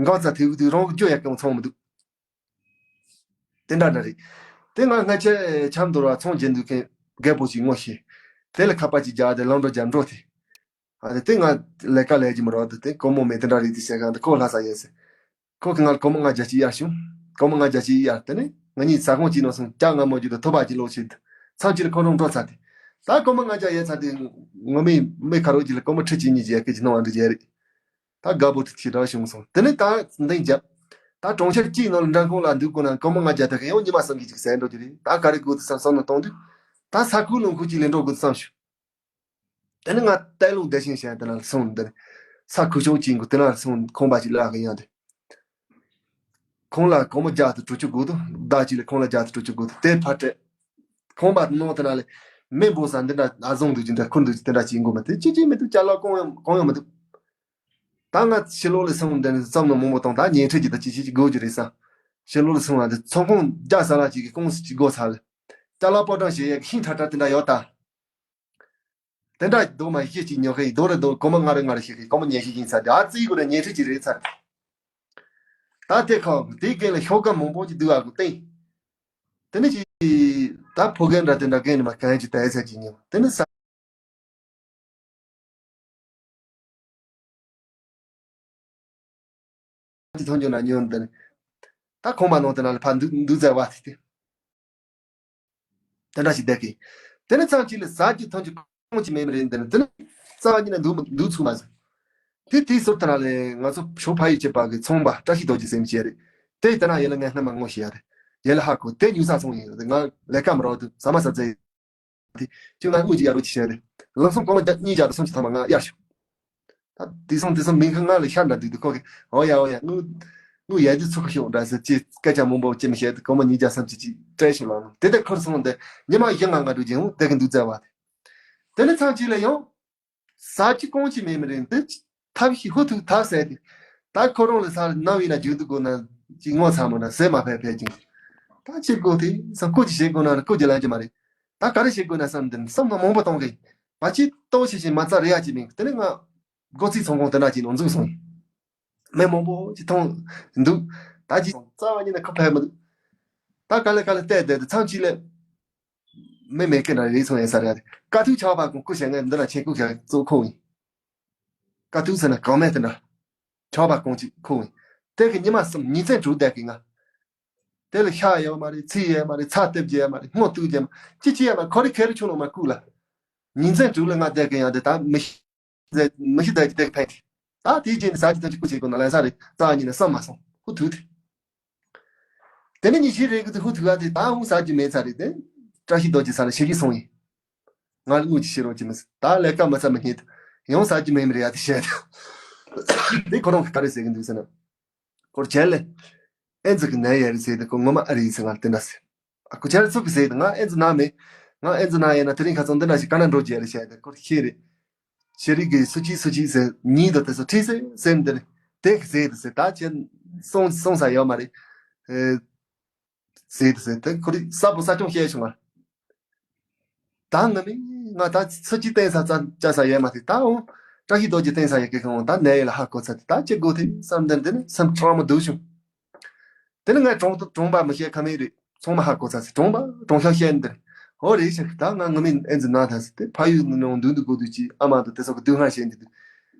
འགག་ཚ་ཐིག་དུས་རང་གི་རྒྱུ་ཡ་གང་ཚོང་མི་འདུག་དེ་འདྲ་འདྲ་རེད། དེ་ང་སྔ་ཆད་ཆབ་མདོ་ར་ཚོང་རྒྱག་འདུག་མཁན་རྒད་པོ་ཞིག་ངོ་ཤེས། དེ་ལ་ཁ་པར་ཅིག་རྒྱག་དེ་ལམ་འགྲོ་རྒྱབ་འགྲོ་དེ། ཨ་དེ་དེ་ང་ལས་ཀ་ལས་ཀྱི་མི་རོགས་དེ། དེ་སྒོར་མོ་མེད། དེ་འདྲ་རེད་དེ་བཤད་གང་དེ་ཁོ་ལྷ་ས་ཡས་ཟེར། ཁོ་གི་ང་ལ་སྒོར་མོ་ལྔ་བརྒྱ་ཅིག་གཡར་བྱུང་། སྒོར་མོ་ལྔ་བརྒྱ་ཅིག་གཡར། དེ་ནས་ང་གཉིས་ཟ་ཁང་གཅིག་ནང་སོང་། ཇ་མངར་མོ་རྒྱུ་དང་ཐོ་པ་ཅིག་ལོག་བྱས། མཚམས་ཅིག་ལ་ཁོ་རང་འགྲོ་ཚར་དེ། ད་སྒོར་མོ་ལྔ་བརྒྱ་ཡས་ཚར་དེ། ངོ་མའི་མི་ཁ་རོག་ཅིག་ལ་སྒོར་མོ་ཁྲི་གཅིག་གཉིས་ཀྱི་ཡས་སྐད་ཀྱི་སྣང་བ་འདྲ་བྱས་རེད། ད་དགའ་པོ་དེ་ཁྱེད་རང་བྱུང་སོང་། དེ་ནས་ད་འདི་རྒྱབ། ད་གྲོང་ཁྱེར་གཅིག་ནང་ལ་འགྲོ་ཁོངས་ལ་འདུག་དགོས་ན་སྒོར་མོ་ལྔ་བརྒྱ་དེ་ག་ཡང་ཉི་མ་བསམ་གྱི་ཅིག་ཟད་འགྲོ་གི་རེད། ད་ག་རེ་དགོས་དུ་བསམ་བསམ་ན་གཏོང་དུས། ད་ས་ཁུག་ལུང་ཁུག་ཅིག་ལས་འགྲོ་དགོས་དུ་བསམ་བྱུང་། དེ་ནས་ང་ཏའི་ལུང་བདེ་ཞིང་བྱས་དེ་ན་སོང་། འདི་ནས་ས་ཁུག་ཆུང་ཅིག་གི་དེ་ན་སོང་། ཁང་པ་ཅིག་ལ་གི་ཡང་དེ། ཁོང་ལ་སྒོར་མོ་བརྒྱ་དང་དྲུག་ཅུ་དགོས་དུ། ཟླ་གཅིག་ལ་ཁོང་ལ་བརྒྱ་དང་དྲུག་ཅུ་དགོས་དུ། དེ་ཕར་སྤྲད། ཁང་པ་ནང་དེ་ན་ལས་མེ་འབོ་ས་འདི་འདྲ་ཨ་བཟང་འདུག་ཅིག་འདྲ་ཁུར་འདུག་ཅིག་དེ་འདྲ་ཅིག་དགོས་མ་དེ་ཅི་ཅི་མི་འདུག་ཅ་ལག་གང་ཡང་གང་ཡང་མི་འདུག་ད་ང་ཕྱི་ལོགས་ལ་སོང་། འདི་ནས་བསམ་ན་མང་པོ་བཏང་། ད་ཉལ་ཁྲི་ཅིག་ད་ཅི་ཅི་ཅི་དགོས་ཀྱི་རེད་བསམ། ཕྱི་ལོགས་ལ་སོང་བ་དེ་ཚོང་ཁང་བརྒྱ་ཟ་ལ་ཅིག་གི་ཀོང་སི་ཅིག་སྒོ་ཚ་ལ། ཅ་ལག་པོ་ཀྲང་བྱེད་ཡས་ཤིང་ཁྲ་ཁྲ་དེ་འདྲ་ཡོད་ད། དེ་འདྲ་རྡོ་མ་ཤེས་ཅིག་ཉོ་གི་རྡོ་རེ་རྡོ་སྒོར་མོ་ལྔ་རེ་ལྔ་རེ་ཤེས་གི་སྒོར་མོ་ཉི་ཤུ་ཡིན་ཚར་དེ། ཨ་ཙི་གོ་རེ་ཉལ་ཁྲི་ཅིག་རེད་ཚར། ད་དེ་ཁང་དེའི་རྒན་ལ་ཤོག་སྒམ་མང་པོ་ཅིག་འདུག་ཨ་གོ་སྟེང་། དེ་ནས་ཅིག་ད་ཕོ་རྒན་འདྲ་དེ་འདྲ་རྒན་ནི་མ་གང་ཅིག་ད་ཨེ་ཚ་ཅིག་ཉོ། དེ་ནས་ས་ཅིག་ཐོན་རྒྱུ་ན་ཉོ་འདི་ནི། ད་ཁང་པ་ནང་དེ་ན་ལ་ཕར་འདུག་འདུག་ཟེར་བ་དེ་དེ། དེ་འདྲ་ཞིག་བསྡད་གི། དེ་ནས་མཚམས་གཅིག་ལ་ཟ་རྒྱུ་འཐུང་རྒྱུ་གང་ཅི་མེད་མི་རེད། འདི་ནི་དེ་ནི་རྩ་བ་ཉིད་ནས་འདུག་མི་འདུག་ཚུགས་མ་སོང་། དེ་དེའི་ཟུར་དེ་ན་ལས་ང་ཚོ་ཞོ་ཕ་ཡུལ་གྱི་པ་གི་ཚོང་པ་བཀྲ་ཤིས་རྡོ་རྗེ་ཟེར་མི་ཞིག་རེད། དེ་དེ་ན་ཡེ་ལ་ངས་སྔ་མ་ངོ་ཤེས་ཡ་རེད། ཡེ་ལ་ཧ་གོ། དེ་ཉུ་ས་སོང་ཡིན་རེད། ང་ལས་ཀ་མི་རོགས་འདུག་ཟ་མ་ཟ་ཚེ། དེ་ཁྱོད་ང་དངུལ་གྱི་ཡ་རོ་ཅི་བྱས་རེད། ལམ་སང་གོང་མ་བརྒྱ་གཉིས་བརྒྱ་དང་སུམ་ཅུ་ཐམ་པ་ང་གཡར་ཤོག་ད་དེ་སོང་དེ་སོང་མིང་ཁ་ང་ལ་ཤར་འདྲ་འདུག་འདུག་ཁོ་གི་ཨོ་ཡ་ཨོ་ཡ་དངུལ་དངུལ་ཡ་དུ་ཚུགས་ཤོག་འདྲ་ཟེར་ཅི་སྐད་ཆ་མང་པོ་ཅི་མི་བཤད་དེ་གོང་མ་ཉིས་བརྒྱ་སུམ་ཅུ་ཅིག་སྤྲད་ཤོག་ལ་དེ་དེ་ཁུར་སོང་དེ་ཉི་མ་བཞི་ལྔ་ལྔ་འགྲོ་རྒྱུ་དེ་གི་འདུག་བཙལ་བ་དེ། དེ་ནས་མཚམས་གཅིག་ལ་ཡང་ཟ་རྒྱུ་གང་ཅི་མེད་མི་རིང་དེ་ཐབས་ཤིག་ཧུ་ཐུག་ཐབས་ཟད་དེ། ད་ཁོ་རང་ལ་ས་ནམ་ཡིན་ན་རྒྱུག་འདུག་དགོས་ན་ཅིག་ངོ་ཚ་མོ་ན་ཟས་མ་ཕལ་ཕལ་ཅིང་། ད་ཅི་དགོས་དེ་སང་ཀུ་ཅི་བྱེད་དགོས་ན་ཀུ་ཅི་ལན་ཅི་མ་རེད། ད་ག་རེ་བྱེད་དགོས་ན་བསམ་དེ་བསམ་ན་མང་པོ་གཏོང་གི། བ་ཅི་ཏོ་ཤི་ཤི་མ་རྩ་རེ་ཡ་ཅི་མིན་དེ་ནས་ང་སྒོ་རྩིས་ཚོང་ཁང་དེ་འདྲ་ཅིག་ནང་འཛུལ་སོང་། མི་མང་པོ་ཅིག་མཐོང་འདུག་ད་ཅི་རྩ་བ་ཉིད་ནས་ཁོ་ཕལ་མི་འདུག་ད་ག་ལེ་ག་ལེ་བལྟས་བསྡད་དེ་མཚམས་གཅིག་ལ། མི་མེད་ཀི་འདྲ་རེད་སོང་ཡིན་ས་རེད། དཀའ་ཐུབ་ཆགས་པ་ཀུན་སྐུ་བྱེད་ངས་འདི་ན་ཆེན་སྐུ་བྱེད་གཙོ་ཁོ་ཡིན། དཀའ་ཐུབ་ཟེར་ན་གང་མེད་དེ་འདྲ། ཆགས་པ་ཀུན་གཅིག་ཁོ་ཡིན། དེ་གི་ཉི་མ་གསུམ་ཉིན་མཚན་དྲུག་བསྡད་ཀི་ང་། དེ་ལ་ཤ་ཡོད་མ་རེད། ཚིལ་ཡོད་མ་རེད། ཚྭ་ཏིབ་རྒྱག་ཡོད་མ་རེད། སྔོ་བཏུག་རྒྱག་ཡོད་མ་རེད། ཅི་ཅི་ཡོད་མ་རེད། ཁོ་རེ་ཁེ་རེ་ཆུ་ནང་མ་བསྐུས་ལ། ཉིན་མཚན་དྲུག་ལ་ང་བསྡད་ཀི་ཡང་དེ་ད་མི་ཤི། མི་ཤི་བསྡད་ཀི་དེ་གི་ཕན་གི། ད་དེའི་རྗེས་ནས་ཟ་རྒྱུ་འཐུང་རྒྱུ་ཀུ་བྱེད་དགོས་ན་ལན་ས་རེད། རྩ་བ་ཉིད་ནས་བསམ་མ་སོང་ཁོ་ཐུག་དེ། དེ་ནས་ཉི་ཤུ་རེ་གི་དུ་ཧུ་ཐུག་ཨ་དེ་ད་ཧུ་ཟ་རྒྱུ་མེད་ཚར་རེད་དེ། བཀྲ་ཤིས་རྡོ་རྗེ་ས་ལ་ཤི་རྒྱུ་སོང་ཡིན། ང་ལ་དངུལ་གྱི་ཤི་རོགས་ཀྱི་མི་ཟེར། ད་ལས་ཀ་མི་ཚ་མི་རྙེད་དུ་ཡང་ཟ་རྒྱུ་མེད་མི་རེད་ཨ་དེ་བཤད་དེ། དེ་ཁོ་རང་གི་ག་རེ་ཟེར་གི་འདུག་ཟེར་ན། ཁོར་བྱས་ལེ། ཨེ་ཛི་གི་ནད་ཡོད་རེད་ཟེར་དེ་ཁོ་ངོ་མ་ཨ་རེད་ཟེར་ང་ལ་དེ་འདྲ་ཟེར། ཨ་ཁུ་ཆར་ཚུགས་ཀྱི་ཟེར་དེ་ང་ཨེ་ཛི་ན་མེད། ང་ཨེ་ཛི་ན་ཡོད་ན་དེ་རིང་ཁ་སང་འདི་འདྲ་ཞིག་ག་ན་འགྲོ་རྒྱུ་རེད་བཤད་དེ་ཁོར་ཤེས་རེད། ཤེས་རིག་གི་སུ་གཅིག་སུ་གཅིག་ཟེར་ཉིད་དུ་དེ་ཚོ་ཁྲིད་ཟེར་ཟེར་འདིར་དེ་གི་ཟེར་དུ་ཟེར། ད་ཁྱེད་སོང་སོང་ས་ཡོད་མ་རེད་ཨེ། ཟེར་དུ་ཟེར་དེ་ཁོ་རིག་ས་པོ་ས་ཆུང་བཤད་བྱུང་ང་། ད་ང་མི་ང་ད་སུ་གཅིག་བསྟན་ས་ཙམ་བཅའ་ས་ཡོད་མ་རེད། ད་འོ་བཀྲ་ཤིས་རྡོ་རྗེ་བསྟན་ས་ཡོད་གི་ཁང་ད་ནས་ཡོད་ལ་ཧ་གོ་ཚ་དེ་ད་ཅི་དགོས་དེ་བསམ་འདིར་འདི་ནི་སེམས་ཁྲོ་མ་འདུག་བྱུང་། དེ་ནི་ངས་གྲོང་གྲོང་པ་མི་བཤད་ཁ་མེད་རེད། ཚང་མ་ཧ་གོ་ཚ་ཟེར། གྲོང་པ་གྲོང་ཤག་བཤད་འདིར་ ཨོ་རེད་ཤག་ད་ང་ངོ་མིན་ཨེ་འཛི་ན་ཐ་སི་དེ་ཕ་ཡུལ་ནང་འདུག་འདུག་གོ་དུས་ཀྱི་ཨ་མ་དང་དེ་ཚོ་གི་སྡུག་བསྔལ་བྱེད་འདུག་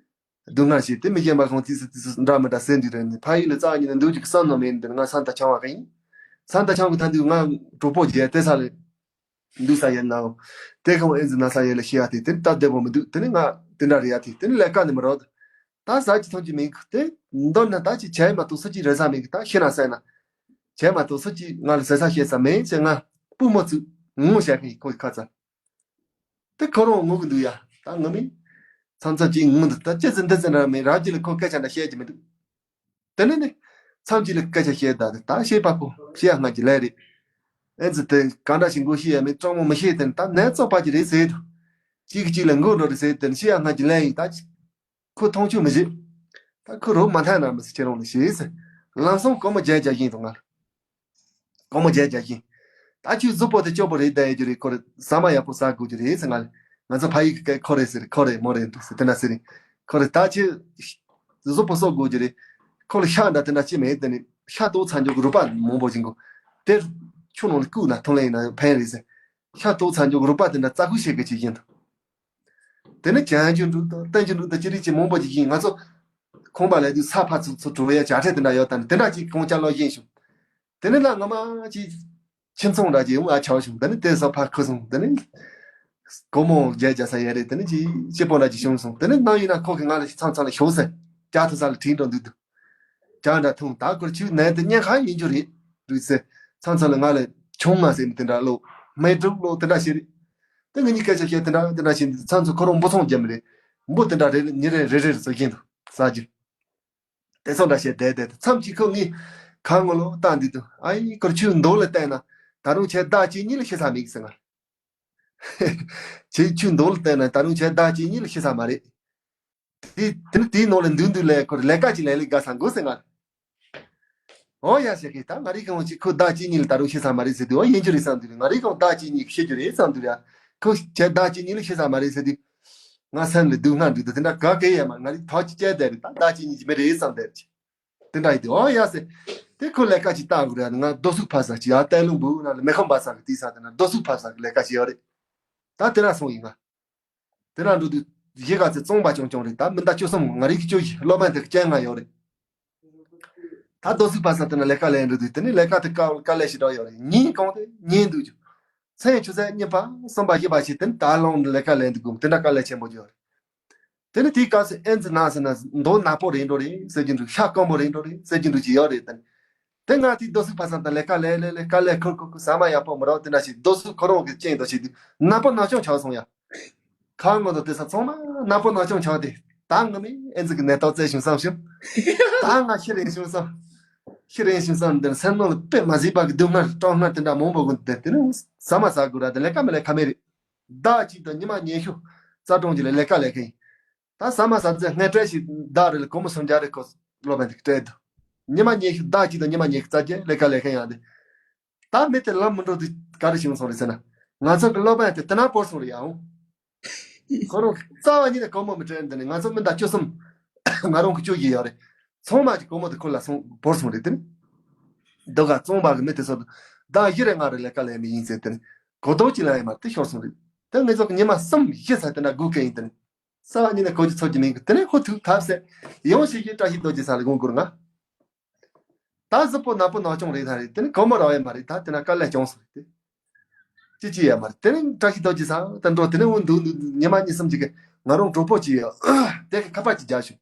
སྡུག་བསྔལ་བྱེད་དེ་མི་རྒན་པ་ཁོང་ཙི་སི་ཙི་སི་འདྲ་མི་འདྲ་ཟེར་འདུག་རེད་ནི་ཕ་ཡུལ་ལ་རྩ་ཉིད་ནས་འདུག་ཅིག་བསམ་ནོ་མེད་འདིར་ང་ས་མཐའ་འཆང་བ་ག་ཡིན། ས་མཐའ་འཆང་གི་ཐ་འདུག་ང་གྲོགས་པོ་རྒྱལ་དེ་ས་ལས་འདུག་ས་ཡིན་ནའོ། དེ་ཁོང་ཨེ་འཛི་ན་ས་ཡིན་ལ་ཤི་ཡ་དེ་དེ་ལྟ་བདེ་པོ་མི་འདུག་དེ་ནི་ང་དེ་འདྲ་རེད་ཡ་དེ་དེ་ནི་ལས་ཀ་ནི་མི་རོགས། ད་ཟ་ཅི་ཐོན་ཅི་མིན་གི་དེ་མདོར་ན་ད་ཅི་བྱས་མ་གཏོགས་སུ་ཅི་རེ་ས་མིན་གི་ད་ཤི་ན་ཟ་ན། བྱས་མ་གཏོགས་སུ་ཅི་ང་ལ་ཟ་ས་བཤད་ས་མེད་ཅེས་ང་སྤུ་མོ་ཚུགས་ངུ་བཤད་གི་ཁོའི་ཁ་ཚ། དེ་ཁོ་རང་ངུ་གི་འདུག་ཡ། ད་ངུ་མིན། མཚམས་མཚམས་ཅིག་ངུ་འདུག་ད་ཅི་ཟིན་འདི་ཟིན་ར་མེད་ར་ཅི་ལ་ཁོ་སྐད་ཆ་འདྲ་བཤད་ཀྱི་མི་འདུག་དེ་ནས་ནི། མཚམས་ཅིག་ལ་སྐད་ཆ་བཤད་ད་དེ་ད་བཤད་པ་པོ་བཤད་ཡ་སྔ་གི་ལས་རེད། ཨེ་ཙི་དེ་ག་འདྲ་ཞིག་མགོ་བཤད་ཡ་མེད་གྲོགས་མོ་མི་བཤད་དེ་ད་ནས་བཙོག་པ་ཅི་རེད་ཟེར་དུ། གཅིག་གཅིག་ལ་མགོ་འགྲོ་རེད་ཟེར་དེ་བཤད་ཡ་སྔ་གི་ལས་ཡིན་ད་ཅི། ཁོ་མཐོང་ཆུང་མི་བྱེད། ད་ཁོ་རོགས་མ་ཐན་ན་མི་སྲིད་ཁྱེད་རང་ལ་ཞེས་ཟེར། ལམ་སང་སྒོར་མོ་བརྒྱད་བརྒྱ་བཞིན་དང་ང་། སྒོར་མོ་བརྒྱད་བརྒྱ་བཞིན། ད་ཁྱོད་གཟུགས་པོ་དེ་སྐྱོ་པོ་རེད་བསྡད་ཡོད་རྒྱུ་རེད་ཁོ་རེ་ཟ་མ་ཡག་པོ་ཟ་དགོས་རྒྱུ་རེད་ཟེར་ང་ལ། ང་ཚོ་ཕ་ཡུལ་གི་སྐད་ཁོ་རེ་ཟེར་ཁོ་རེ་མོ་རེ་འདུག་ཟེར་དེ་འདྲ་ཟེར་རེད། ཁོ་རེ་ད་ཁྱོད། གཟུགས་པོ་གསོ་དགོས་རྒྱུ་རེད། ཁོ་ལ་ཤ་འདྲ་དེ་འདྲ་ཅི་མེད་དེ་ནི་ཤ་ཏོག་ཚ་འཇོག་གི་རུས་པ་མང་པོ་ཞིག་དགོས། དེ། ཁྱོད་ནང་ལ་བསྐུས་ན་ཐོན་ལེ་ཡིན་ན་ཕན་རེད་ཟེར། ཤ་ཏོག་ཚ་འཇོག་གི་རུས་པ་དེ་འདྲ་རྩ་ཁུག་བྱེད་དགོས་ཀྱི་ཡིན་དང་། དེ་ནས་བྱང་ཆུབ་འགྲོ་དང་བསྟན་ཆུབ་འགྲོ་དང་ཅི་རིགས་ཀྱི་མང་པོ་ཅིག་ཡིན་ང་ཚོ། ཁང་པ་ལས་དུས་ས་ཕར་ཚུར་ཚུར་འགྲོ་ཡ་བྱ་ཁྲལ་དེ་འདྲ་ཡོད་དམ་དེ་འདྲ་ཅིག་གང་ཅག་ལོ་བཞིན་བྱུང་། དེ་ནས་ལ་ང་མ་ཅིག་ཁྱིམ་ཚང་འདྲ་ཅིག་ཡོང་ཨ་ཆགས་བྱུང་དེ་ནས་དེ་ས་ཕར་ཁུ་སོང་དེ་ནས། སྒོར་མོ་བརྒྱད་བརྒྱ་ས་ཡ་རེད་དེ་ནས་ཅིག་སྐྱིད་པོ་འདྲ་ཅིག་བྱུང་སོང་དེ་ནས་ནང་ཡིན་ན་ཁོ་གི་ང་ལ་ཚང་ཚང་ལ་ཞོག་ཟེར། ཅག་ཐུ་ས་ལ་དྲིན་འགྲོ་འདུག་འདུག་ཅག་འདྲ་ཐུང་ད་ཁོར་ཆུ་ནས་དེ་ཉན་ཁ་ཡིན་རྒྱུ་རེད། རུས་ཚེ། ཚང་ཚང་ལ་ང་ལ་ཆུང་ང་ཟེར་ནས་དེ་འདྲ་ལོ། མེ་དྲུག་ལོ་དེ་འདྲ་ཞིག་རེད། དེ་ང་གཉིས་སྐད་ཆ་བཤད་དེ་འདྲ་དེ་འདྲ་བྱས་འདུག་ཚང་ཚོ་ཁོ་རང་འབུ་ཚོང་རྒྱབ་མི་རེད། འབུ་དེ་འདྲ་རེ་རེ་ཉིན་རེ་རེ་རེ་རེ་ཚོ་ཡིན་འདུག་ཟ་རྒྱུ། དེ་ཚོ་འདྲ་བཤད་བསྡད་བསྡད་དེ་མཚམས་ཅིག་ཁོ་ངའི་ཁ་ངོ་ལོ་བཏང་འདུག་འདུག་ཨ་ཡིན་ཁོར་ཆུ་མདོག་ལ་བལྟས་ན་ད་རུང་ཁྱེད་ཟླ་གཅིག་གཉིས་ལ་ཤི་ས་མེད་ཟེར་ང་། ཁྱེད་ཆུ་མདོག་ལ་བལྟས་ན་ད་རུང་ཁྱེད་ཟླ་གཅིག་གཉིས་ལ་ཤི་ས་མ་རེད། དེ་དེ་ནི་དེའི་ནང་ལ་འདུག་འདུག་ལས་ཁོར་ལས་ཀ་ཅིག་ལས་ལས་དགའ་ས་འགོ་ཟེར་ང་། ཨོ་ཡ་ཞེས་ཀྱིས་ད་ང་རའི་གང་ཅིག་ཁོ་ཟླ་གཅིག་གཉིས་ལ་ད་རུང་ཤི་ས་མ་རེད་ཟེར་དུས་ཨོ་ཡིན་རྒྱུ་རེད་བསམ་དུས་ང་རའི་གང་ཟླ་གཅིག་གཉིས་ཤི་རྒྱུ་རེད་བསམ་དུས་ཡ། ཁོ་ཁྱེད་ཟླ་གཅིག་གཉིས་ལ་ཤི་ས་མ་རེད་ཟེར་དུས། ང་སེམས་ལ་སྡུག་བསྔལ་འདུག་དེ་འདྲ་ག་གེ་ཡ་མ་ང་རའི་ཐོག་ཅིག་བཅད་བསྡད་རེད་ད་ཟླ་གཅིག་གཉིས་ཀྱི་མི་རེད་བསམ་བསྡད་རེད། དེ་འདྲ་ཡིན་དུས་ཨོ་ཡ་ཟེར། དེ་ཁོ་ལས་ཀ་ཅིག་བཏང་དགོས་རེད་ང་རྡོ་སུག་ཕ་ས་ཅིག་ཡ་ཏའི་ལུང་བུ་ན་ལ་མེ་ཁང་པ་ས་གི་དེ་ས་དེ་ན་རྡོ་སུག་ཕ་ས་གི་ལས་ཀ་ཅིག་ཡོད་རེད། ད་དེ་ན་སོང་ཡིན་ང་། དེ་ན་འགྲོ་དུས་གཞིས་ཀ་ཚེ་གཙང་པ་ཅུང་ཅུང་རེད་ད་མི་ཟླ་བཅུ་གསུམ་ང་རིག་གི་བཅུ་བཞི་སློབ་དཔོན་དེ་གི་སྤྱན་ལྔ་ཡོད་རེད། ད་རྡོ་སུག་ཕ་ས་དེ་ན་ལས་ཀ་ལས་འགྲོ་དུས་དེ་ནི་ལས་ཀ་དེ་དཀའ་དཀའ་ལས་ཞེ་དྲག་ཡོད་རེད་ཉིན་གང་དེ་ཉིན་འདུག་རྒྱུ། མཚན་ཆུ་ཚོད་གཉིས་པ་གསུམ་པ་བཞི་པ་ཞིག་དེ་ནི་ད་ལོང་ལས་ཀ་ལས་འདུག་གུམ་དེ་འདྲ་དཀའ་ལས་ཆེན་པོ་ཡོད་རེད། དེ་ནི་དེའི་སྐབས་སུ་ཨེན་ཙི་ན་ཟེར་ན་མདོག་ནག་པོ་རེད་འགྲོ་རེད་ཟེར་གྱི་འདུག་ཤ་སྐམ་པོ་རེད་འགྲོ་རེད་ཟེར་གྱི་འདུག་ཅི་ཡོད་རེད་དེ་ནི། དེ་ང་དེའི་རྡོ་སུག་ཕ་ས་དང་ལས་ཀ་ལས་ལས་ལས་དཀའ་ལས་ཁུར་ཁུར་ཁུར་ཟ་མ་ཡག་པོ་མི་རག་དེ་འདྲ་ཞིག་རྡོ་སུག་ཁོ་རང་གི་སྤྱན་དུ་ཞིག་དུས་ནག་པོ་ནག་ཆུང་ཆགས་སོང་ཡ། ཁ་ངོ་དང་དེ་ས་ཚང་མ་ནག་པོ་ནག་ཆུང་ཆགས་ཏེ། ད་ང་མི་ཨེ་ཙི་གི་ནད་རྟགས་བཙལ་བྱུང་བསམ་བྱུང་། ད་ང་ཤི་རན་བྱུང་བསམ། ཤི་རན་བྱུང་བསམ་དེ་སེམས་ནང་ལ་དཔེ་མ་གཟིགས་པ་གི་སྡུག་བསྔལ་སྐྲག་དངངས་དེ་འདྲ་མང་པོ་གོ་དེ་དེ་ནི་ཟ་མ་ཟ་དགོས་ར་དེ་ལས་ཀ་མི་ལས་ཁ་མེད་རེད། ཟླ་གཅིག་དང་ཉི་མ་ཉི་ཤུ་རྩ་གྲོང་ཁྱེར་ལ་ལས་ཀ་ལས་མཁན་ཡིན། ད་ཟ་མ་ཟ་ཚེ་སྔས་སྤྲད་ཞིག་ཟླ་རེ་ལ་སྒོར་མོ་སུམ་བརྒྱ་རེ་ཁོ་སློབ་དཔོན་དེ་གི་སྤྲད་འདུག་ཉི་མ་ཉི་ཤུ་ཟླ་གཅིག་དང་ཉི་མ་ཉི་ཤུ་རྩ་བརྒྱད་ལས་ཀ་ལས་མཁན་ཡང་དེ། ད་མི་དེ་ལམ་མི་འགྲོ་དུས་ག་རེ་བྱུང་སོང་རེད་ཟེར་ན། ང་ཚོ་གི་སློབ་དཔོན་དེ་དེ་ན་བོར་སོང་རེད་ཡ་འོང་། ཁོ་རང་རྩ་བ་ཉིད་ནས་སྒོར་མོ་མི་སྤྲད་འདི་ནས་ང་ཚོ་མི་ཟླ་བཅུ་གསུམ། ང་རང་གི་བཅུ་བཞི་ཡོད་རེད། ཚང་མ་གི་སྒོར་མོ་དེ་ཁོ་ལ་སོང་བོར་སོང་རེད་དེ་ནི། རྡོ་ག་གཙང་པ་གི་མི་དེ་ཚོ་ཟླ་བཞི་རེ་ལྔ་རེ་ལས་ཀ་ལས་མི་ཡིན་ཟེར་དེ་ནི། གོ་རྟོགས་ཅི་ལ་ཡང་མ་དེ་ཤོར་སོང་རེད། དེ་ངེད་ཚོ་གི་ཉི་མ་གསུམ་བཞི་ཚར་དེ་འདྲ་སྒུག་གི་ཡིན་དེ་ནི། རྩ་བ་ཉིད་ནས་གོ་རྒྱུ་ཚོར་གྱི་མིན་གི་དེ་ནས་ཁོ་ཐུག་ཐབས་ཟད། ཡང་ཞིག་གིས་བཀྲ་ཤིས་རྡོ་རྗེ་ས་ལ་དགོངས་དགོས་ང་། ད་གཟུགས་པོ་ནག་པོ་ནག་ཆུང་རེད་ད་རེད་དེ་ནི་གོ་མོ་རག་ཡ་མ་རེད་ད་དེ་ན་དཀའ་ལས་བྱུང་སོང་རེད་དེ། ཅི་ཅི་ཡ་མ་རེད་དེ་ནི་བཀྲ་ཤིས་རྡོ་རྗེ་ས་ད་འགྲོ་དེ་ནི་འུ་འདུག་འདུག་ཉི་མ་གཉིས་གསུམ་ཅིག་གི་ང་རང་གྲོགས་པོ་ཅིག་ཡོད། དེ་གི་ཁ་པར་ཅིག་རྒྱག་ཞུ།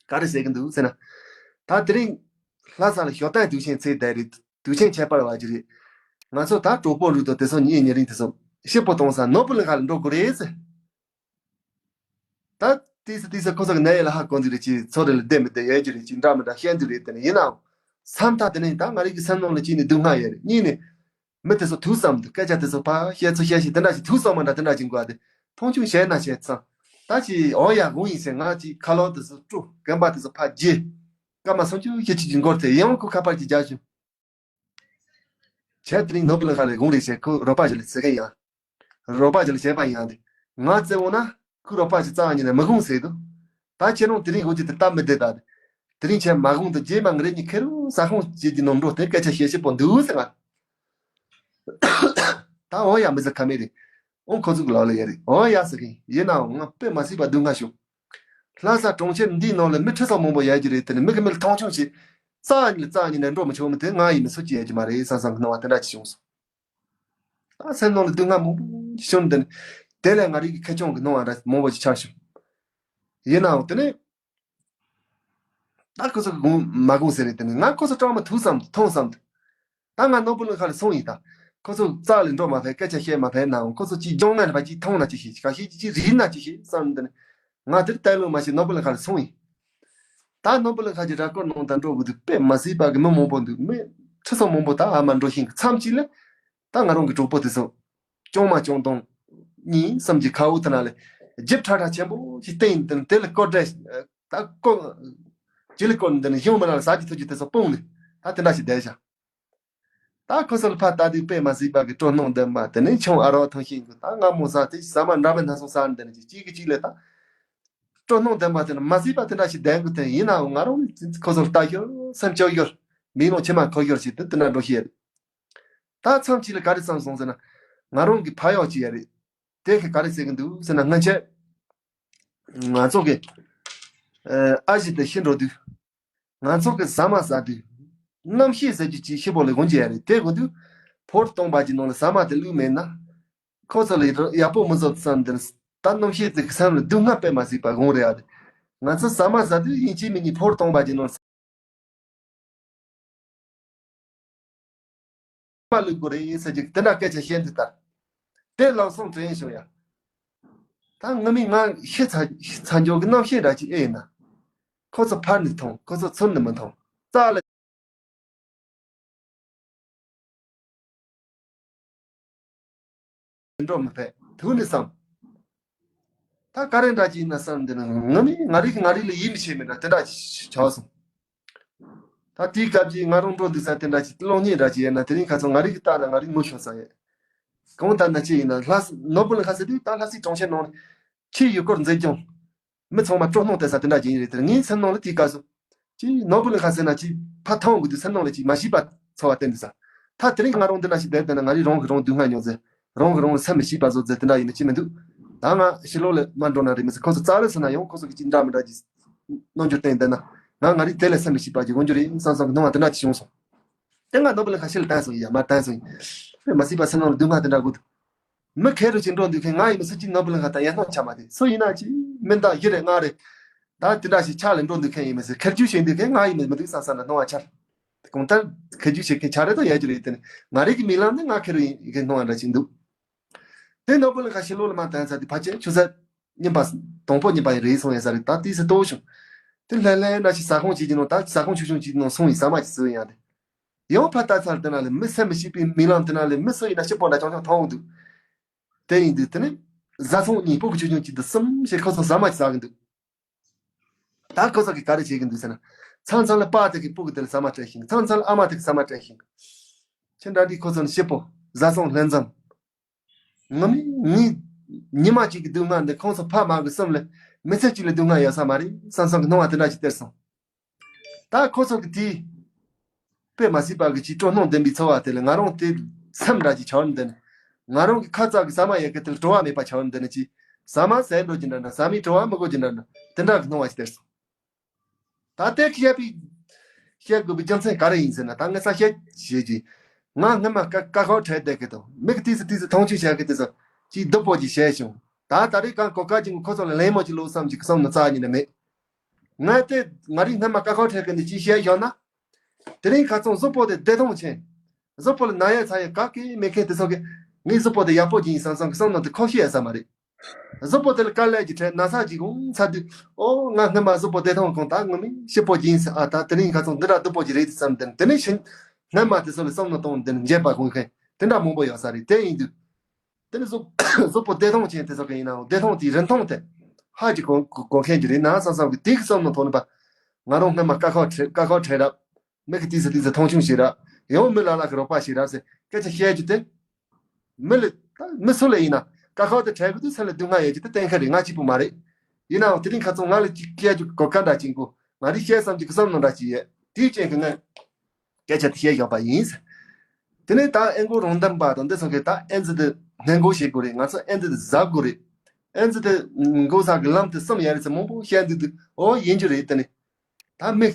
ག་རེ་ཟེར་གི་འདུག་ཟེར་ན། ད་དེ་རིང་ལྷ་ས་ལ་ཞོ་ཏན་དུས་ཆེན་ཚེས་བསྡད་རེད། དུས་ཆེན་ཁྱད་པར་བ་ཅིག་རེད། ང་ཚོ་ད་གྲོགས་པོ་རུ་དང་དེ་ཚོ་ཉིན་ཉེ་རིང་དེ་ཚོ་ཤི་པོ་གཏོང་ས་ནོར་བུ་གླིང་ཁ་ལ་འགྲོ་དགོས་རེད་ཟེར། ད་ཏིས་ཏིས་ཁོ་ཚོ་གི་ནད་ཡོད་ལ་ཧ་གོ་འདུག་རེད་ཅེས་ཚོ་རེ་ལ་བསྡད་མི་བསྡད་ཡོད་ཀྱི་རེད་ཅེས་འདྲ་མི་འདྲ་བཤད་འདུག་རེད་དེ་ནས་ཡིན་ནའང་། ས་མཐའ་དེ་ནས་ད་ང་རིག་གི་སེམས་ནང་ལ་ཅིག་ནས་སྡུག་བསྔལ་ཡོད་རེད་གཉིས་ནས། མི་དེ་ཚོ་ཐུགས་བསམ་འདུག་སྐད་ཆ་དེ་ཚོ་ཕ་བཤད་ཚོ་བཤད་ཞིག་དེ་འདྲ་ཞིག་ཐུགས་བསམ་མ་འདྲ་དེ་འདྲ་ཞིག་འགོ་དེ། མཐོང་ཆུང་བྱས་ན་བྱས་ཙང་། ད་ཅི་འོ་ཡ་དགོངས་ཡིན་ཟེར་ང་ཅིག་ཁ་ལོག་དེ་ཚོ་སྤྲོ་རྐན་པ་དེ་ཚོ་ཕ་རྗེ། སྐར་མ་སུམ་ཅུ་བཞི་བཅུ་ཅིག་འགོར་ཏེ་ཡང་ཁོ་ཁ་པར་གྱི་རྒྱག་བྱུང་། བྱས་དེ་རིང་ནོར་བུ་གླིང་ཁ་ལས་དགོངས་རེད་ཟེར་ཁོ་རོགས་པ་ཞིག་ལ་ཟེར་མཁན་ཡང་། རོགས་པ་ཅིག་ལ་བྱས་པ་ཡིན་ཡང་དེ། ང་བཙལ་འོང་ན་ཁོའི་རོགས་པ་ཅིག་རྩ་བ་ཉིད་ནས་མི་དགོངས་ཟེར་འདུག་ད་ཁྱེད་རང་དེ་རིང་འོ་ཅི་དེ་སྟབས་མི་བདེ་ད། དེ་རིང་ཁྱེད་མ་དགོངས་དུ་རྗེས་མ་ང་རེ་གཉིས་ཁེར་རོ་ཟ་ཁང་བྱེད་ཀྱི་ནོར་འགྲོ་དེ་སྐད་ཆ་བཤད་ཤེས་པོ་འདུག་ཟེར་ང་། ད་འོ་ཡ་མི་ཟེར་ཁ་མེད་རེད། འོ་ཁོ་ཚོ་གི་ལག་ལ་ཡོད་རེད། འོ་ཡ་ཟེར་གི་ཡིན་ནའང་ང་དཔེ་མ་སྲིད་པ་སྡུག་བསྔལ་བྱུང་། ལྷ་ས་གྲོང་ཁྱེར་འདིའི་ནང་ལ་མི་ཁྲི་ཚོ་མང་པོ་ཡོད་ཀྱི་རེད། དེ་ནི་མི་གི་མི་ལ་མཐོང་ཆུང་བྱེད། རྩ་ཉིད་ལ་རྩ་ཉིད་ནས་འགྲོ་མི་ཆོག་མི་དེ་ང་ཡིན་མི་སུ་གཅིག་ཡོད་ཀྱི་མ་རེད་བསམ་བསམ་གི་སྣང་བ་དེ་འདྲ་ཅིག་བྱུང་སོང་། ད་སེམས་ནང་ལ་སྡུག་བསྔལ་མང་པོ་ཞིག་བྱུང་། དེ་ནི་དེ་ལས་ང་རང་གི་ཁེ་གྱོང་གི་སྣང་བ་འདྲ་མང་པོ་ཞིག་འཆར་བྱུང་། ཡིན་ནའང་དེ་ནི་ད་ཁོ་ཚོ་གི་དགོངས་མ་དགོངས་ཟེར་རེད། དེ་ནི་ང་ཁོ་ཚོ་སྐྲག་མ་ཐུག་བསམ་འདུག་མཐོང་བསམ་འདུག་ད་ང་ནོར་བུ་གླིང་ཁ་ལ་སོང་ཡིན། ད་ཁོ་ཚོ་རྩ་ལ་འགྲོ་མ་ཕེབས། སྐད་ཆ་བཤད་མ་ཕེབས་ནའང་ཁོ་ཚོ་ཅིག་སྦྱོང་ངན་པ་ཅིག་མཐོང་ན་ཅིག་ཤེས། ཁ་ཤས་ཅིག་ཅིག་རིག་ན་ཅིག་ཤེས་བསམ་འདི་ནི་ང་དེར་བལྟས་ལོང་མ་བྱས་ནོར་བུ་གླིང་ཁ་ལ་སོང་ཡིན། ད་ནོར་བུ་གླིང་ཁ་གི་ར་སྐོར་ནང་དུ་འགྲོ་དགོས་དུས་དཔེ་མ་སྲིད་པ་གི་མི་མང་པོ་འདུག་མི་ཁྲི་ཚོ་མང་པོ་ད་ཨ་མ་འགྲོ་ཤིང་མཚམས་ཅིག་ལ་ད་ང་རང་གི་གྲོགས་པོ་དེ་ཚོ་ཅུང་མ་ཅུང་དང་གཉིས་གསུམ་གྱི་ཁ་འུ་ཐུག་ན་ལས་ལྗིབ་ཁྲ་ཁྲ་ཆེན་པོ་ཞིག་བསྟན་ཡིན། དེ་ལ་སྐོར་འདྲ་ད་སྐོར་ཅི་ལ་སྐོར་འདི་ནི་གཞུང་མི་ལ་ཟ་རྒྱུ་འཐུང་རྒྱུ་དེ་ཚོ་སྤུངས་ནས་ད་དེ་འདྲ་ཞིག་བསྡད་བཞག་ད་ཁོ་ཚོ་ལ་ཕར་ལྟ་དུས་དཔེ་མ་སྲིད་པ་གི་སྤྲོ་སྣང་ལྡན་པ་དེ་ནས་ཆུང་ཨ་རོགས་ཐང་ཤིང་གི་ད་སྔ་མོ་ཟ་དེ་ཟ་མ་འདྲ་བའི་སྣ་ཚོགས་ཟ་འདི་ནས་གཅིག་གིས་གཅིག་ལ་ད་སྤྲོ་སྣང་ལྡན་པ་དེ་ནི་མ་སྲིད་པ་དེ་འདྲ་ཞིག་ལྡན་དགོས་དེ་ཡིན་ནའང་ང་རང་ནི་ཁོ་ཚོ་ལ་ལྟ་ཞོར་སེམས་སྐྱོ་ཞོར་མིག་ལོང་མཆི་མ་འཁོར་ཞོར་ཞིག་དེ་དེ་འདྲ་འགྲོ་ཤེས་རེད། ད་མཚམས་ཅིག་ལ་ག་རེ་བསམ་སོང་ཟེར་ན་ང་རང་གི་ཕ་ཡག་ཅིག་ཡ་རེད། དེ་གི་ག་རེ་ཟེར་གི་འདུག་ཟེར་ན་སྔོན་ཆད་ང་ཚོ་གི་ཨ་ཞེ་དེ་ཤི་འགྲོ་དུས། ང་ཚོ་གི་ཟ་མ་ཟ་དུས། རྣམ་ཤེས་ཟེར་རྒྱུ་ཅིག་ཤི་བོ་ལས་འོང་གི་ཡ་རེད། དེ་གོ་དུས། ཕོར་སྟོང་པ་གི་ནང་ལ་ཟ་མ་དེ་བླུགས་མེད་ན། ཁོ་ཚོ་ལ་ཡག་པོ་མི་བཟོ་བསམ་དེ་ད་རྣམ་ཤེས་དེ་གི་སེམས་ལ་སྡུག་བསྔལ་དཔེ་མ་སྲིད་པ་འོང་རེད་ཨ་རེད། ང་ཚོ་ཟ་མ་ཟ་དུས་ཡིན་གཅིག་མིན་གཉིས་ཕོར་སྟོང་པ་གི་ནང་ལ་ཟ་མ་བླུགས་དགོས་རེད་ཟེར་གྱི་དེ་འདྲ་སྐད་ཆ་བཤད་འདི་ལྟར། དེ་ལམ་སང་དྲན་བྱུང་ཡ། ད་ངི་མི་ང་ཤི་ཚར་ཤི་ཚར་འཇོག་གི་རྣམ་ཤེས་འདྲ་ཅིག་ཨེ་ཡིན་ན། ཁོ་ཚོ་ཕར་ནས་མཐོང་། ཁོ་ཚོ་ཚུར་ནས་མི་མཐོང་། རྩ་ལ་འགྲོ་མི་ཕེད་ཐུག་ནས་བསམ། ད་ག་རེ་འདྲ་ཅིག་ཡིན་ན་བསམ་འདི་ནི་ངི་མི་ང་རིག་ང་རིག་ལ་ཡིད་མི་ཆེས་མི་འདྲ་དེ་འདྲ་ཅིག་ཆགས་སོང་། ད་དེའི་སྐབས་ཀྱི་ང་རང་འགྲོ་འདུག་ས་དེ་འདྲ་ཅིག་གློག་བརྙན་འདྲ་ཅིག་ཡིན་ན་དེ་རིང་ཁ་སང་ང་རིག་ལྟ་ན་ང་རིག་ངུ་ཤོར་ས་ཡོད། གང་ལྟར་ན་ཅི་ཡིན་ན་ལྷ་ས་ནོར་བུ་གླིང་ཁ་ཟེར་དུས་ད་ལྷ་སའི་གྲོང་ཁྱེར་ནང་ནས་ཆེས་ཡུལ་སྐོར་མཛེས་ལྗོངས། མི་ཚང་མ་སྤྲོ་སྣང་བསྟན་ས་དེ་འདྲ་ཅིག་ཡིན་རེད། དེར་ངའི་སེམས་ནང་ལ་དེའི་སྐབས་སུ། ཅི་ནོར་བུ་གླིང་ཁ་ཟེར་ན་ཅི་ཕ་ཐང་དགོས་དུས་སེམས་ནང་ལ་ཅི་མ་ཤེས་པ་ཚོར་བ་བསྟན་འདུག་ས། ད་དེ་རིང་ང་རང་འདི་འདྲ་ཞིག་བསྡད་བསྡད་ན་ང་རིག་རང་གི་རང་སྡུག་བསྔལ་མྱོང་ཟེར། རང་གི་རང་ལ་སེམས་མི་ཤེས་པ་བཟོ་ཟེར་དེ་འདྲ་ཡིན་ན་ཅི་མི་འདུག་ད་ང་ཕྱི་ལོགས་ལ་མ་འགྲོ་ན་རེད་མི་ཟེར། ཁོ་ཚོ་རྩ་ལ་སོང་ན་ཡང་ཁོ་ཚོ་གི་ཅི་འདྲ་མི་འདྲ་ཅི་རྣམ་འགྱུར་བསྟན་བསྡད་ན། ང་ང་རིག་དེ་ལས་སེམས་མི་ཤེས་པ་ཅིག་འོང་རྒྱུ་རེད་བསམ་བསམ་གི་སྣང་བ་དེ་འདྲ་ཅིག་བྱུང་སོང་། དེ་ང་ནོར་བུ་གླིང་ཁ་ཕྱི་ལ་བཏང་སོང་ཡིན་ཡ་མ་བཏང་སོང་ཡིན། དཔེ་མ་སྲིད་པ་སེམས་ནང་ལ་སྡུག་བསྔལ་དེ་འདྲ་དགོས་འདུག་མི་ཁེར་རོ་ཅིག་འགྲོ་འདུག་མཁན་ང་ཡིན་མི་སུ་གཅིག་ནོར་བུ་གླིང་ཁ་དང་ཡར་སྣང་ཆ་མ་དེ་སུ་ཡིན་ན་ཅི་མིན་ད་བཞི་རེ་ལྔ་རེ། ད་དེ་འདྲ་ཞིག་ཆ་ལ་འགྲོ་འདུག་མཁན་ཡིན་མི་སྲིད། ཁེར་རྒྱུག་བྱེད་འདུག་མཁན་ང་ཡིན་མི་མི་འདུག་བསམ་བསམ་ལ་སྣང་བ་འཆར། གང་ལྟར་ཁེར་རྒྱུག་བྱེད་མཁན་ཆ་རེ་དང་ཡར་རྒྱུག་རེད། དེ་ནི་ང་རིག་གི་མིག་ལམ་ནི་ང་ཁེར་རོ་ཡིན་མཁན་སྣང་བ་འདྲ་ཞིག་འདུག་དེ་ནོར་བུ་གླིང་ཁ་ཕྱི་ལོགས་ལ་མ་བཏང་ཚར་དུས་ཕལ་ཆེར་ཆུ་ཚོད་གཉིས་པ་དང་པོ་གཉིས་པ་ཡིན་རེད་སོང་ཡིན་ས་རེད། ད་དེའི་ཚེ་ལྟོགས་བྱུང་། དེ་ལྷན་ལྷན་འདྲ་ཞིག་ཟ་ཁང་ཅིག་གི་ནང་ད་ཟ་ཁང་ཆུང་ཆུང་ཅིག་གི་ནང་སོང་ཡིན། ཟ་མ་ཅིག་ཟོས་ཡིན་ཡ་དེ། ཡང་ཕར་ལྟ་ཚར་དེ་ན་ལས་མི་སེམས་མི་ཤེས་པའི་མིག་ལམ་དེ་ན་ལས་མི་སུ་ཡིན་ན་སྐྱིད་པོ་འདྲ་ཅང་ཅང་མཐོང་འདུག་དེ་ཡིན་དུས་དེ་ནི་བཟའ་ཚང་གཉིས་སྤུ་གུ་ཆུང་ཆུང་གཅིག་ཏུ་གསུམ་ཞིག་ཁོ་ཚོ་ཟ་མ་ཅིག་ཟ་གི་འདུག་ད་ཁོ་ཚོ་གིས་ག་རེ་བྱེད་ཀྱི་འདུག་ཟེར་ན། མཚམས་མཚམས་ལ་པཱ་དེ་གིས་སྤུ་གུ་དེ་ལ་ཟ་མ་སྤྲད་ཤིང་། མཚམས་མཚམས་ལ་ཨ་མ་དེ་གིས་ཟ་མ་སྤྲད་ཤིང་། ཁྱེད་འདྲ་འདྲའི་ཁོ་ཚོ་ནི་སྐྱིད་པོ་བཟའ་ཚང་ལྷན་འཛོམས། ངི་མི་ངི་ཉི་མ་གཅིག་གི་སྡུག་བསྔལ་འདི་ཁོང་ཚོ་ཕ་མ་གི་སེམས་ལ་མི་ཚེ་གཅིག་ལ་སྡུག་བསྔལ་ཡོད་ས་མ་རེད་བསམ་བསམ་གི་སྣང་བ་དེ་འདྲ་ཞིག་སྟེར་སོང་། ད་ཁོ་ཚོ་གི་དེའི་དཔེ་མ་སྲིད་པ་གི་ཅིག་སྤྲོ་སྣང་ལྡན་པའི་འཚོ་བ་དེ་ལ་ང་རང་དེ་སེམས་འདྲ་ཅིག་ཆགས་འདི་ནི། ང་རང་གི་ཁ་ཙག་གི་ཟ་མ་ཡོད་གི་དེ་ལ་བྲོ་བ་མེད་པ་ཆགས་འདི་ནི་ཅིག་ཟ་མ་ཟས་འགྲོ་གི་འདྲ་འདྲ། ཟ་མའི་བྲོ་བ་མི་དགོས་ཀྱི་འདྲ་འདྲ། དེ་འདྲ་གི་སྣང་བ་ཞིག་སྟེར་སོང་། ད་ལྟའི་བཤད་པའི་བཤད་དགོས་པའི་རྒྱུ་མཚན་ག་རེ་ཡིན་ཟེར་ན། ད་ངས་ས་བཤད་བྱེད་ཀྱི། ང་སྔོན་མ་ཀ་ཀ་ཁོག་ཁྲལ་བསྡད་ཀྱི་འདུག་མི་གི་ཏིས་སི་ཏིས་སི་མཐོང་ཆུང་བྱས་ཀྱི་དེ་ཚོ་ཅིག་སྡུག་པོ་ཅིག་བྱས་བྱུང་། ད་ད་རེས་གང་གོ་སྐབས་ཅིག་ཁོ་ཚོ་ལ་ལན་མོ་ཅིག་སློག་བསམ་ཅིག་བསམ་ནི་རྩ་ཉིད་ནས་མེད། ང་དེ་ང་རིག་སྔོན་མ་ཀ་ཁོག་ཁྲལ་གྱི་འདི་ཅིག་བཤད་ཞོག་ན། དེ་རིང་ཁ་སང་གཟུགས་པོ་དེ་བདེ་ཐང་ཆེ། གཟུགས་པོ་ལ་ན་ཡ་ཚ་ཡ་ག་གེ་མེད་མཁན་དེ་ཚོ་གིས་ངའི་གཟུགས་པོ་དེ་ཡག་པོ་ཅིག་ཡིན་བསམ་བསམ་གི་བསམ་ནང་དུ་ཁོག་ཤེས་ཡ་ས་མ་རེད། གཟུགས་པོ་དེ་ལ་དཀའ་ལས་ཀྱི་ཁྲལ་ན་ཚ་ཅིག་འོང་ཚར་དུས། ཨོ་ང་སྔོན་མ་གཟུགས་པོ་བདེ་ཐང་གང་ད་ངོ་མི་སྐྱིད་པོ་ཅིག་ཡིན་ཟེར། ཨ་ད་དེ་རིང་ཁ་སང་འདི་འདྲ་སྡུག་པོ་ཅིག་རེད་བསམ་དེ་དེ་ནས་ཤིང་སྔོན་མ་དེ་ཚོ་ལ་བསམ་བློ་གཏོང་དེ་འཇེབས་པ་དགོས་མཁན་དེ་འདྲ་མང་པོ་ཡོད་ས་རེད། དེ་ཡིན་དུས། དེ་ནི་གཟུགས་གཟུགས་པོ་བདེ་ཐང་ཅན་དེ་ཚོ་གི་ཡིན་ནའང་བདེ་ཐང་དེའི་རིན་ཐང་དེ་ཧ་ཅིག་གོ་གོ་མཁན་གྱི་རེད་ན་བསམ་བསམ་གི་དེ་གི་བསམ་བློ་ཐོག་ནས་པ། ང་རང་སྔོན་མ་ཀ་ཁོག་ཁྲལ་ཀ་ཁོག་ཁྲལ་རབ། མི་གི་ཏིས་སི་ཏིས་སི་མཐོང་ཆུང་བྱེད་རབ། ཡང་མི་ལ་ལ་གི་རོགས་པ་བྱེད་རབ་ཟེར་སྐད་ཆ་བཤད་རྒྱུ་དེ། མི་ལ་ད་མི་སུ་ལ་ཡིན་ན་ཀ་ཁོག་དེ་ཁྲལ་གི་དུས་སེམས་ལ་སྡུག་བསྔལ་ཡོད་རྒྱུ་དེ་གཏན་འཁེལ་རེད། ང་གཅིག་པུ་མ་རེད། ཡིན་ནའང་དེ་རིང་ཁ་སང་ང་ལ་ཅིག་བཤད་རྒྱུ་གོ་སྐབས་འདྲ་ཅིག་གོ་ང་རིག་བཤད་བསམ་རྒྱུ་གི་བསམ་བློ་འདྲ་ཅིག་ཡོད། དེའི་རྐྱེན་གྱིས་ངས་སྐད་ཆ་དེ་བཤད་བཞག་པ་ཡིན། དེ་ནས་ད་ཨེ་མགོ་རང་འདམ་པ་དང་འདི་ཚོ་གིས་ད་ཨེ་ཙི་དེ་སྔོན་འགོག་བྱེད་དགོས་རེད། ང་ཚོ་ཨེ་ཙི་དེ་གཟབ་དགོས་རེད། ཨེ་ཙི་དེ་འགོག་ས་གི་ལམ་དེ་གསུམ་ཡོད་རེད་ཟེར་མང་པོ་བཤད་འདུག་འདུག་ཨོ་ཡིན་རྒྱུ་རེད། དེ་ནས་ད་མི་